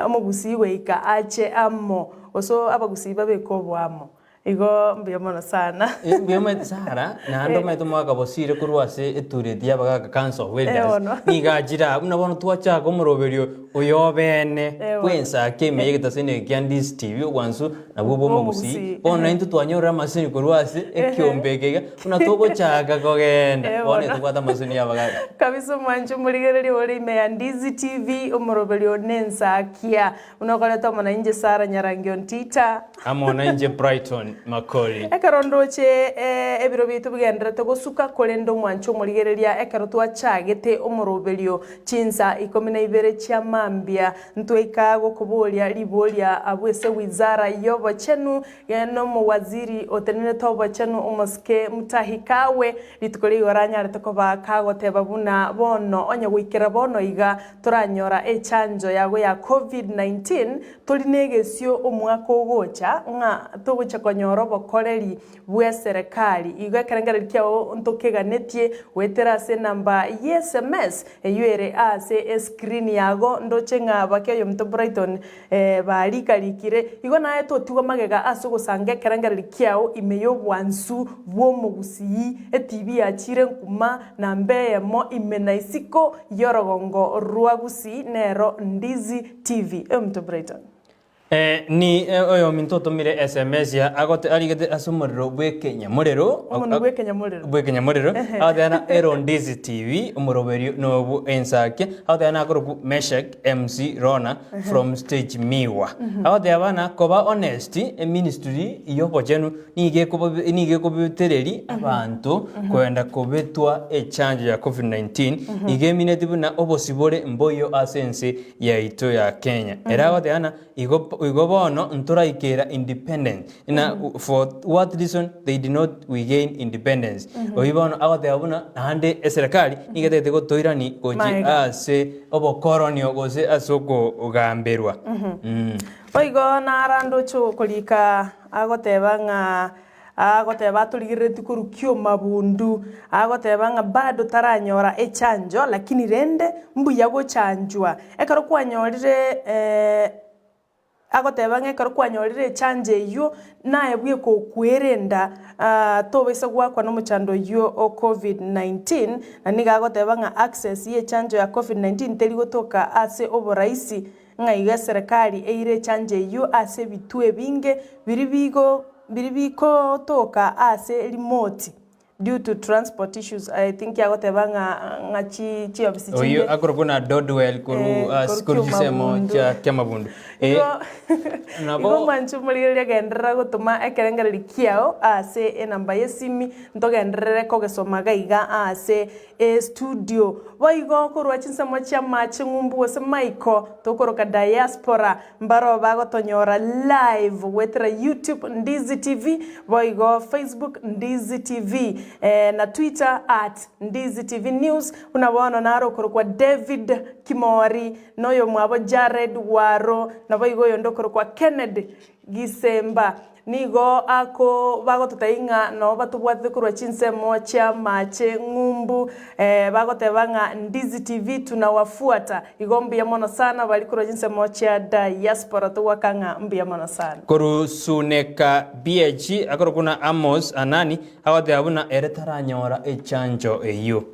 Speaker 6: Omogusii goika ache amo, gose abagusii babeke oboamo. Igo mbuya mono sana.
Speaker 3: Mbuya omanyete Sarah, naende omanyete omogaka Bosire korwa ase etureti y'abagaka Council of Elders,
Speaker 6: Bono.
Speaker 3: nigo achire aa, buna bono twachaka omoroberio oyo obeene
Speaker 6: Bono.
Speaker 3: bw'ensake ime y'egetaseni eke kia Ndizi TV, obwansu nabwo bwa omogusii.
Speaker 6: Bw'omogusii.
Speaker 3: Bono naintwe twanyorire amaseseni korwa ase ekiombe eke iga, buna togochaka kogenda, bono
Speaker 6: Bono.
Speaker 3: etobwate amaseseni y'abagaka.
Speaker 6: Kabisa omwanche omorigereria ore ime ya Ndizi TV, omoroberio one ensakia. Buna okoreta amo nainche Sarah Nyarangi Ontita.
Speaker 3: Amo nainche Brighton Makori.
Speaker 6: Ekero ndoche ebiro biaito bigendererete gosuka, korende omwanche omorigereria ekero twachagete omoroberio chinsa ikomi na ibere chia mambia, ntwaika gokoboria riboria abwo ase wizara y'obochenu, nomowaziri otenenerete obochenu omosike Mutahi Kagwe, rituko rigoro anyarete koba kagoteba buna bono onye goikera bono iga Toranyora echanjo yago ya Covid-19 tori negesio omwaka ogocha ng'a togochia konyora obokoreri bw'eserekari. Igo ekerengererio kiao ntokeganetie goetera ase enamba y'SMS eyio ere ase escreen yago ndoche ng'a bake oyominto Brighton barikarikire. Igo naye totigwa magega ase ogosanga ekerengererio kiao ime y'obwansu bw'omogusii. Etibi yachire nkuma Namba eyemo ime na isiko y'orogongo rwa Gusii nero Ndizi TV. Oyominto Brighton.
Speaker 3: Ni oyominto otomire sms ya agote arigete ase omorero bw'ekenyamorero
Speaker 6: Omonwa bw'ekenyamorero.
Speaker 3: bw'ekenyamorero agoteba na ero Ndizi TV omoroberio nobu ensake agoteba nakorokwa Meshak MC Rona from stage Miwa agoteba na koba honest eministry y'obochenu Nigo ekobabe nigo ekobetereri abanto koenda kobetwa echanjo ya Covid-19, igo emineti buna obosibore mboiyo ase ense yaito ya Kenya. Ere agoteba ng'a igo igo bono ntoraikera independence na for what reason they did not we gain independence. Oyio bono agoteba buna naende eserekari nigo etagete gotoirani gochi
Speaker 6: Maega.
Speaker 3: ase obokoronio gose ase okogamberwa.
Speaker 6: Boigo narandoche okorika Agoteba ng'a agoteba atorigereretie korwa kiomabundu, agoteba ng'a bado taranyora echanjo lakini rende mbuya gochanjwa. Ekero kwanyorire agoteba ng'a ekero kwanyorire echanjo eywo, naye bweka okwerenda tobaisa goakwa na omochando oywo o covid 19, na nigo agoteba ng'a access ya echanjo ya covid 19 teri gotoka ase oboraisi. Ng'a igo eserekari eire echanjo eyio ase ebituo ebinge biria bigo biria bikotoka ase remote due to transport issues I think agoteba ng'a ng'a chi chiofisi
Speaker 3: Oyio
Speaker 6: chinde
Speaker 3: akorokwa na Dodwell korwa
Speaker 6: Eh,
Speaker 3: ase
Speaker 6: korwa
Speaker 3: korwa chisemo
Speaker 6: Kiamabundu.
Speaker 3: chia Kiamabundu. Eh,
Speaker 6: Igo
Speaker 3: nabo
Speaker 6: igo mwanche omorigereria genderera gotoma ekerengererio kiao ase enamba y'esimi ntogenderere kogesoma iga iga ase Estudio. Boigo korwa chinsemo chi'amache ng'umbu gose maiko tokoroka diaspora mbaro bagotonyora live goetera YouTube Ndizi TV boigo Facebook Ndizi TV na Twitter at Ndizi TV News buna bono naro okorokwa David Kimori na oyomwabo Jared Waro naboigo oyonde okorokwa Kennedy Gisemba nigo ako bagototebia ng'a nabo batobwatete korwa chinsemo chi'amache ng'umbu, bagoteba ng'a Ndizi TV tunawafuata. Igo mbuya mono sana baria korwa chinsemo chia diaspora togoaka ng'a mbuya mono sana.
Speaker 3: Korwa Suneka BH akorokwa buna Amos Anani agoteba buna ere taranyora echanjo eyio.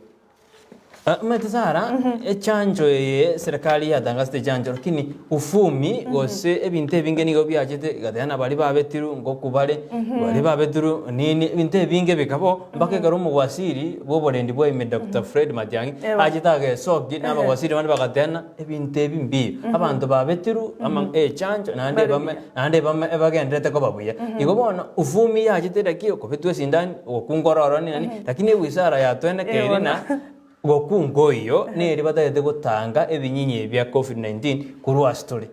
Speaker 3: Omanyete Sarah, echanjo eye serikali yatangasete echanjo lakini ufumi gose ebinto ebinge nigo biachete egateba na baria babetirwe ngoku bare, baria babetirwe nini, ebinto ebinge bikaba mpaka ekero omowaziri bwa oborendi bwa ime Doctor Fred Matiang'i achete agesokia na abawaziri bande bagateba ng'a ebinto ebi mbiya, abanto babetirwe ama echanjo naende ebame naende ebame ebagenderete koba buya. Igo bono ufumi yachete naki okobetwa esindani, ogokunga ororo nini, lakini ewizara yatwenekeire na. Gokunga oyio neri batagete gotanga ebinyinyi bia Covid-19 korwa ase tore.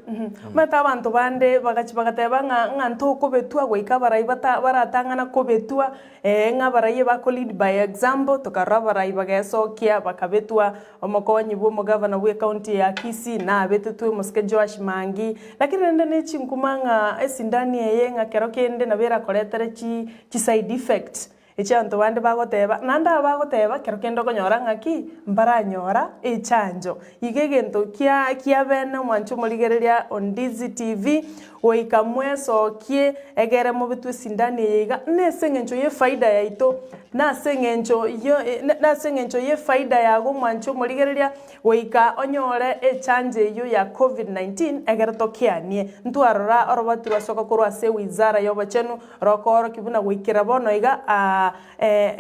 Speaker 6: Omanyete abanto bande bagachia bagateba ng'a ng'a ntokobetwa goika abarai bata baratang'ana kobetwa, eh, ng'a abarai ebako lead by example, tokarora abarai bagesokia bakabetwa, omokonyi bwa omogavana bwa ecounty ya Kisii nabetetwe omosike Joash Mangi, lakini rende ne chinkuma ng'a esindani eye ng'a kero kende nabo erakoretere chi chiside effect. Echi abanto bande bagoteba, naende aba bagoteba, kero kende okonyora ng'aki, mbaranyora echanjo. Iga egento kia kia bene omwanche omorigereria o Ndizi TV, goika mwesokie egere mobetwe esindani eye iga, nase eng'encho y'efaida yaito, nase eng'encho yo nase eng'encho y'efaida yago omwanche omorigereria, Goika onyore echanjo eyio ya Covid-19 egere tokeanie. Ntwarora oroboti rwasoka korwa ase Wizara y'obochenu rokoorokia buna goikera bono iga aa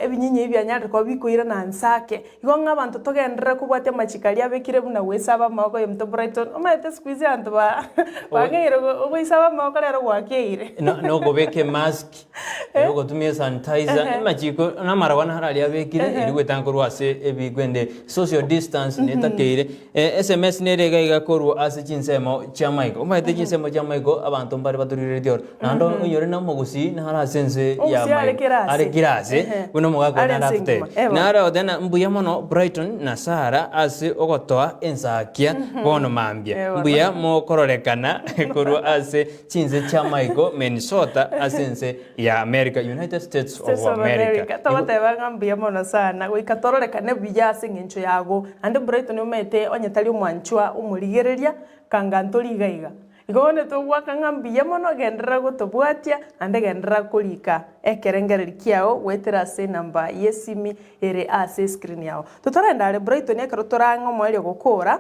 Speaker 6: ebinyinyi ebi bianyarire koba bikoirana nse ake. Igo ng'a abanto togenderere kobwatia amachiko aria abekire buna goesaba amaboko oyominto Brighton omanyete siku hizi abanto ba bang'eire goisaba amaboko rero gwakeire.
Speaker 3: Nokobeka emask. Ogotumia esanitizer, amachiko na amarabwo naro aria abekire erio goetanga korwa ase ebikwende social distance netakeire. Sms nere iga iga korwa ase chinsemo chia maiko. Omanyete chinsemo chia maiko abanto mbare batorigereretie oro. Naende onyore na omogusii naro ase ense ya
Speaker 6: Omogusii are
Speaker 3: maiko.
Speaker 6: kera ase.
Speaker 3: Are kera ase,
Speaker 6: Ehe.
Speaker 3: buna omogaka
Speaker 6: Are
Speaker 3: one
Speaker 6: ense
Speaker 3: aratotebie.
Speaker 6: engima. Ebo.
Speaker 3: Naro agoteba ng'a mbuya mono Brighton na Sarah ase ogotoa ensakia bono mambia.
Speaker 6: Ebo.
Speaker 3: Mbuya mokororekana korwa ase Chinse chi'amaiko Minnesota ase ense ya America, United States of
Speaker 6: States of
Speaker 3: America.
Speaker 6: America. Togoteba ng'a mbuya mono sana, goika tororekane buya ase eng'encho yago. Naende Brighton omanyete onye tari omwanchwa omorigereria, kanga ntori iga iga. Igo bono togoaka ng'a mbuya mono, genderera gotobwatia, naende genderera korika ekerengereri kiao goetera ase enamba y'esimi ere ase escreen yao. Totarenda are Brighton ekero torang'e omoerio gokora,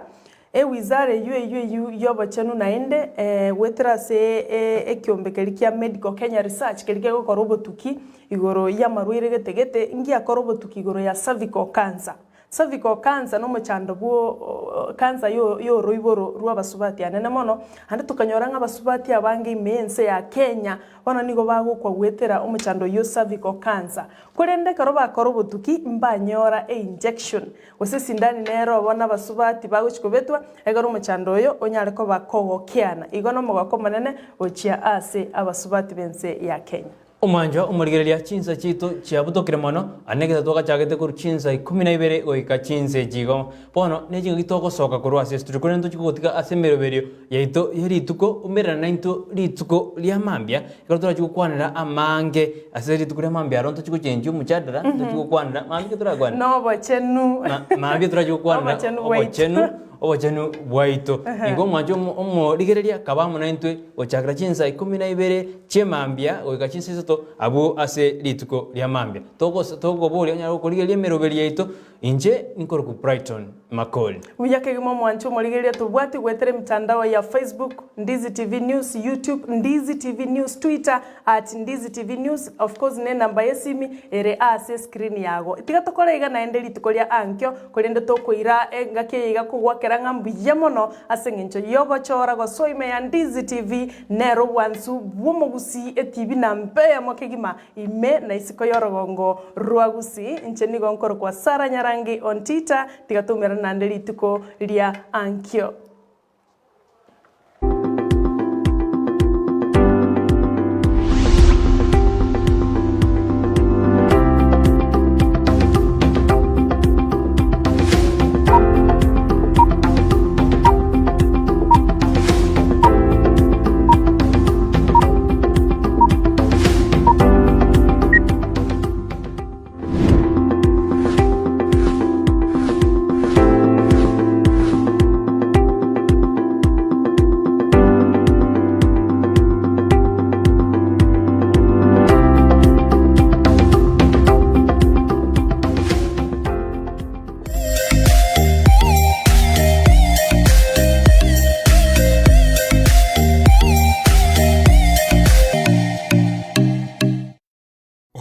Speaker 6: Ewizara eyio eyio eyio y'obochenu naende goetera ase ekiombe keria kia Medical Kenya Research keria kegokora obotuki igoro y'amarwaire gete gete, ngiakora obotuki igoro ya cervical cancer. Cervical cancer nomochando bwo cancer y'oroiboro rw'abasubati anene mono, naende tokanyora ng'a abasubati abange ime y'ense ya Kenya bono nigo bagokwa goetera omochando oyio cervical cancer. Korende ekero bakora obotuki mbanyora einjection Gose esindani nero bono abasubati bagochia kobetwa, ekero omochando oyo onyare koba kogokeana. Igo nomogoko omonene gochia ase abasubati b'ense ya Kenya.
Speaker 3: Omwanchwa omorigereria chinsa chiaito chiabutokire mono, ande egesa twagachagete korwa chinsa ikomi na ibere goika chinsa echi igo. Bono nechingaki togosoka korwa ase estudio, korende ntochie kogotiga ase emeroberio yaito ye rituko, umerana naintwe rituko ria mambia, Ekero torachie gokwanera amange ase rituko ria mambia aro ntochie gochenchia omochadara, ntochie gokwanera mambia ki torakwane?
Speaker 6: Nobochenu.
Speaker 3: Ma- mambia torachie gokwanera
Speaker 6: Obochenu bwaito.
Speaker 3: obochenu obochenu bwaito. Igo omwanche omo- omorigereria kaba amo naintwe gochakera chinsa ikomi na ibere chi'emambia goika chinsa isato abwo ase rituko ria mambia. Togos tokoboria onyare gokorigereria emeroberi yaito, inche nkorokwa Brighton Makori.
Speaker 6: Buya kegima omwanche omorigereria tobwati goetera emitandao ya Facebook, Ndizi TV News, YouTube, Ndizi TV News, Twitter, at Ndizi TV News, of course ne enamba y'esimi ere ase escreen yago. Tiga tokore iga naende rituko ria ankio, korende tokoira engaki eye iga kogwakera ng'a mbuya mono ase eng'encho y'ogochora gosoa ime ya Ndizi TV nero obwansu bw'omogusii etibi namba eyemo kegima ime na isiko y'orogongo rwa Gusii. Inche nigo nkorokwa Sarah Nyarangi Ontita, tiga toumerane naende rituko ria ankio.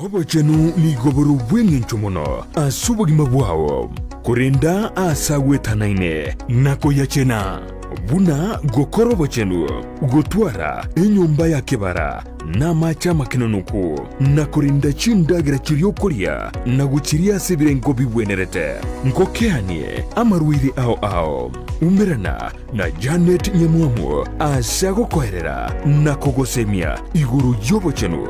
Speaker 2: Obochenu nigo bore obw'engencho mono ase obogima bwao, korenda aase agwetanaine na koyachena. Buna gokora obochenu, gotwara enyomba ya kebara, na amache amakenonoku, na korenda chindagera chiria okoria, na gochiria ase ebirengo bigwenerete. Ngokeanie amarwaire ao ao. Umerana na Janet Nyamwamu ase agokoerera na kogosemia igoro y'obochenu,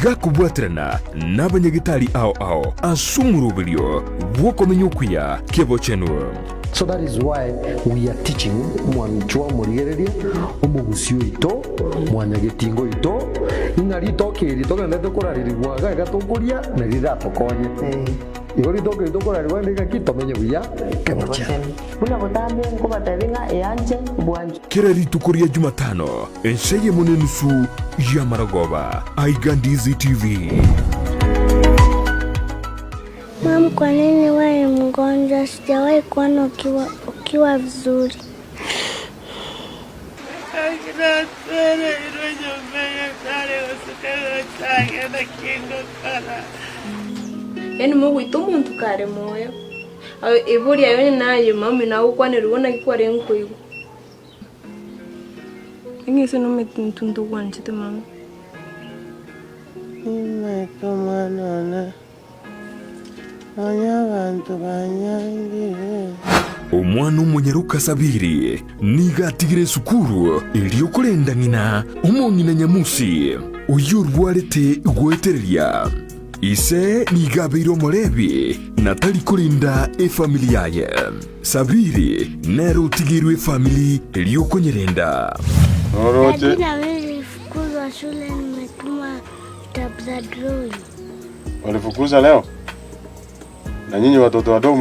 Speaker 2: gakobwaterana nabanyagetari ao ao ase omoroberio bw'okomenya okuya kebochenu.
Speaker 9: So that is why we are teaching mwanchwa omorigereria, omogusi oito, mwanyagetinga oito, ing'a ritoke eri togenderete korarerigwa iga iga tokoria nari riratokonye. Igo ritoke eri tokorarerigwa rende ng'aki tomenye buya kebochenu.
Speaker 10: Buna botambe nkobatebia ng'a eanche bwanchwe.
Speaker 2: Kera rituko ria Jumatano, ensa eyemo na enusu y'amarogoba, aiga Ndizi TV.
Speaker 11: Mam, kwa nini wewe ni mgonjwa? Sijawahi kuona ukiwa, ukiwa vizuri.
Speaker 6: Yaani mogoita omonto kare moyo, ebori aye onye naye mami nagokwanerigwa naki kwarenge koigwa. Eng'ese nomanyete intwe ntogwanchete mama.
Speaker 12: Nimaete omwana one, nonya abanto banyangire.
Speaker 2: Omwana omonyaroka Sabiri nigo atigire esukuru erio korenda ng'ina omong'ina Nyamusi, oyio orwarete goetereria. Ise nigo abeire Omolevi na tari korenda efamiri yaye. Sabiri nere otigeirwe efamiri erio okonyerenda.
Speaker 12: Noroche.
Speaker 11: Daddy na mimi nilifukuzwa shule nimetuma vitabu za drawing.
Speaker 13: Walifukuza leo? Na nyinyi watoto wadogo.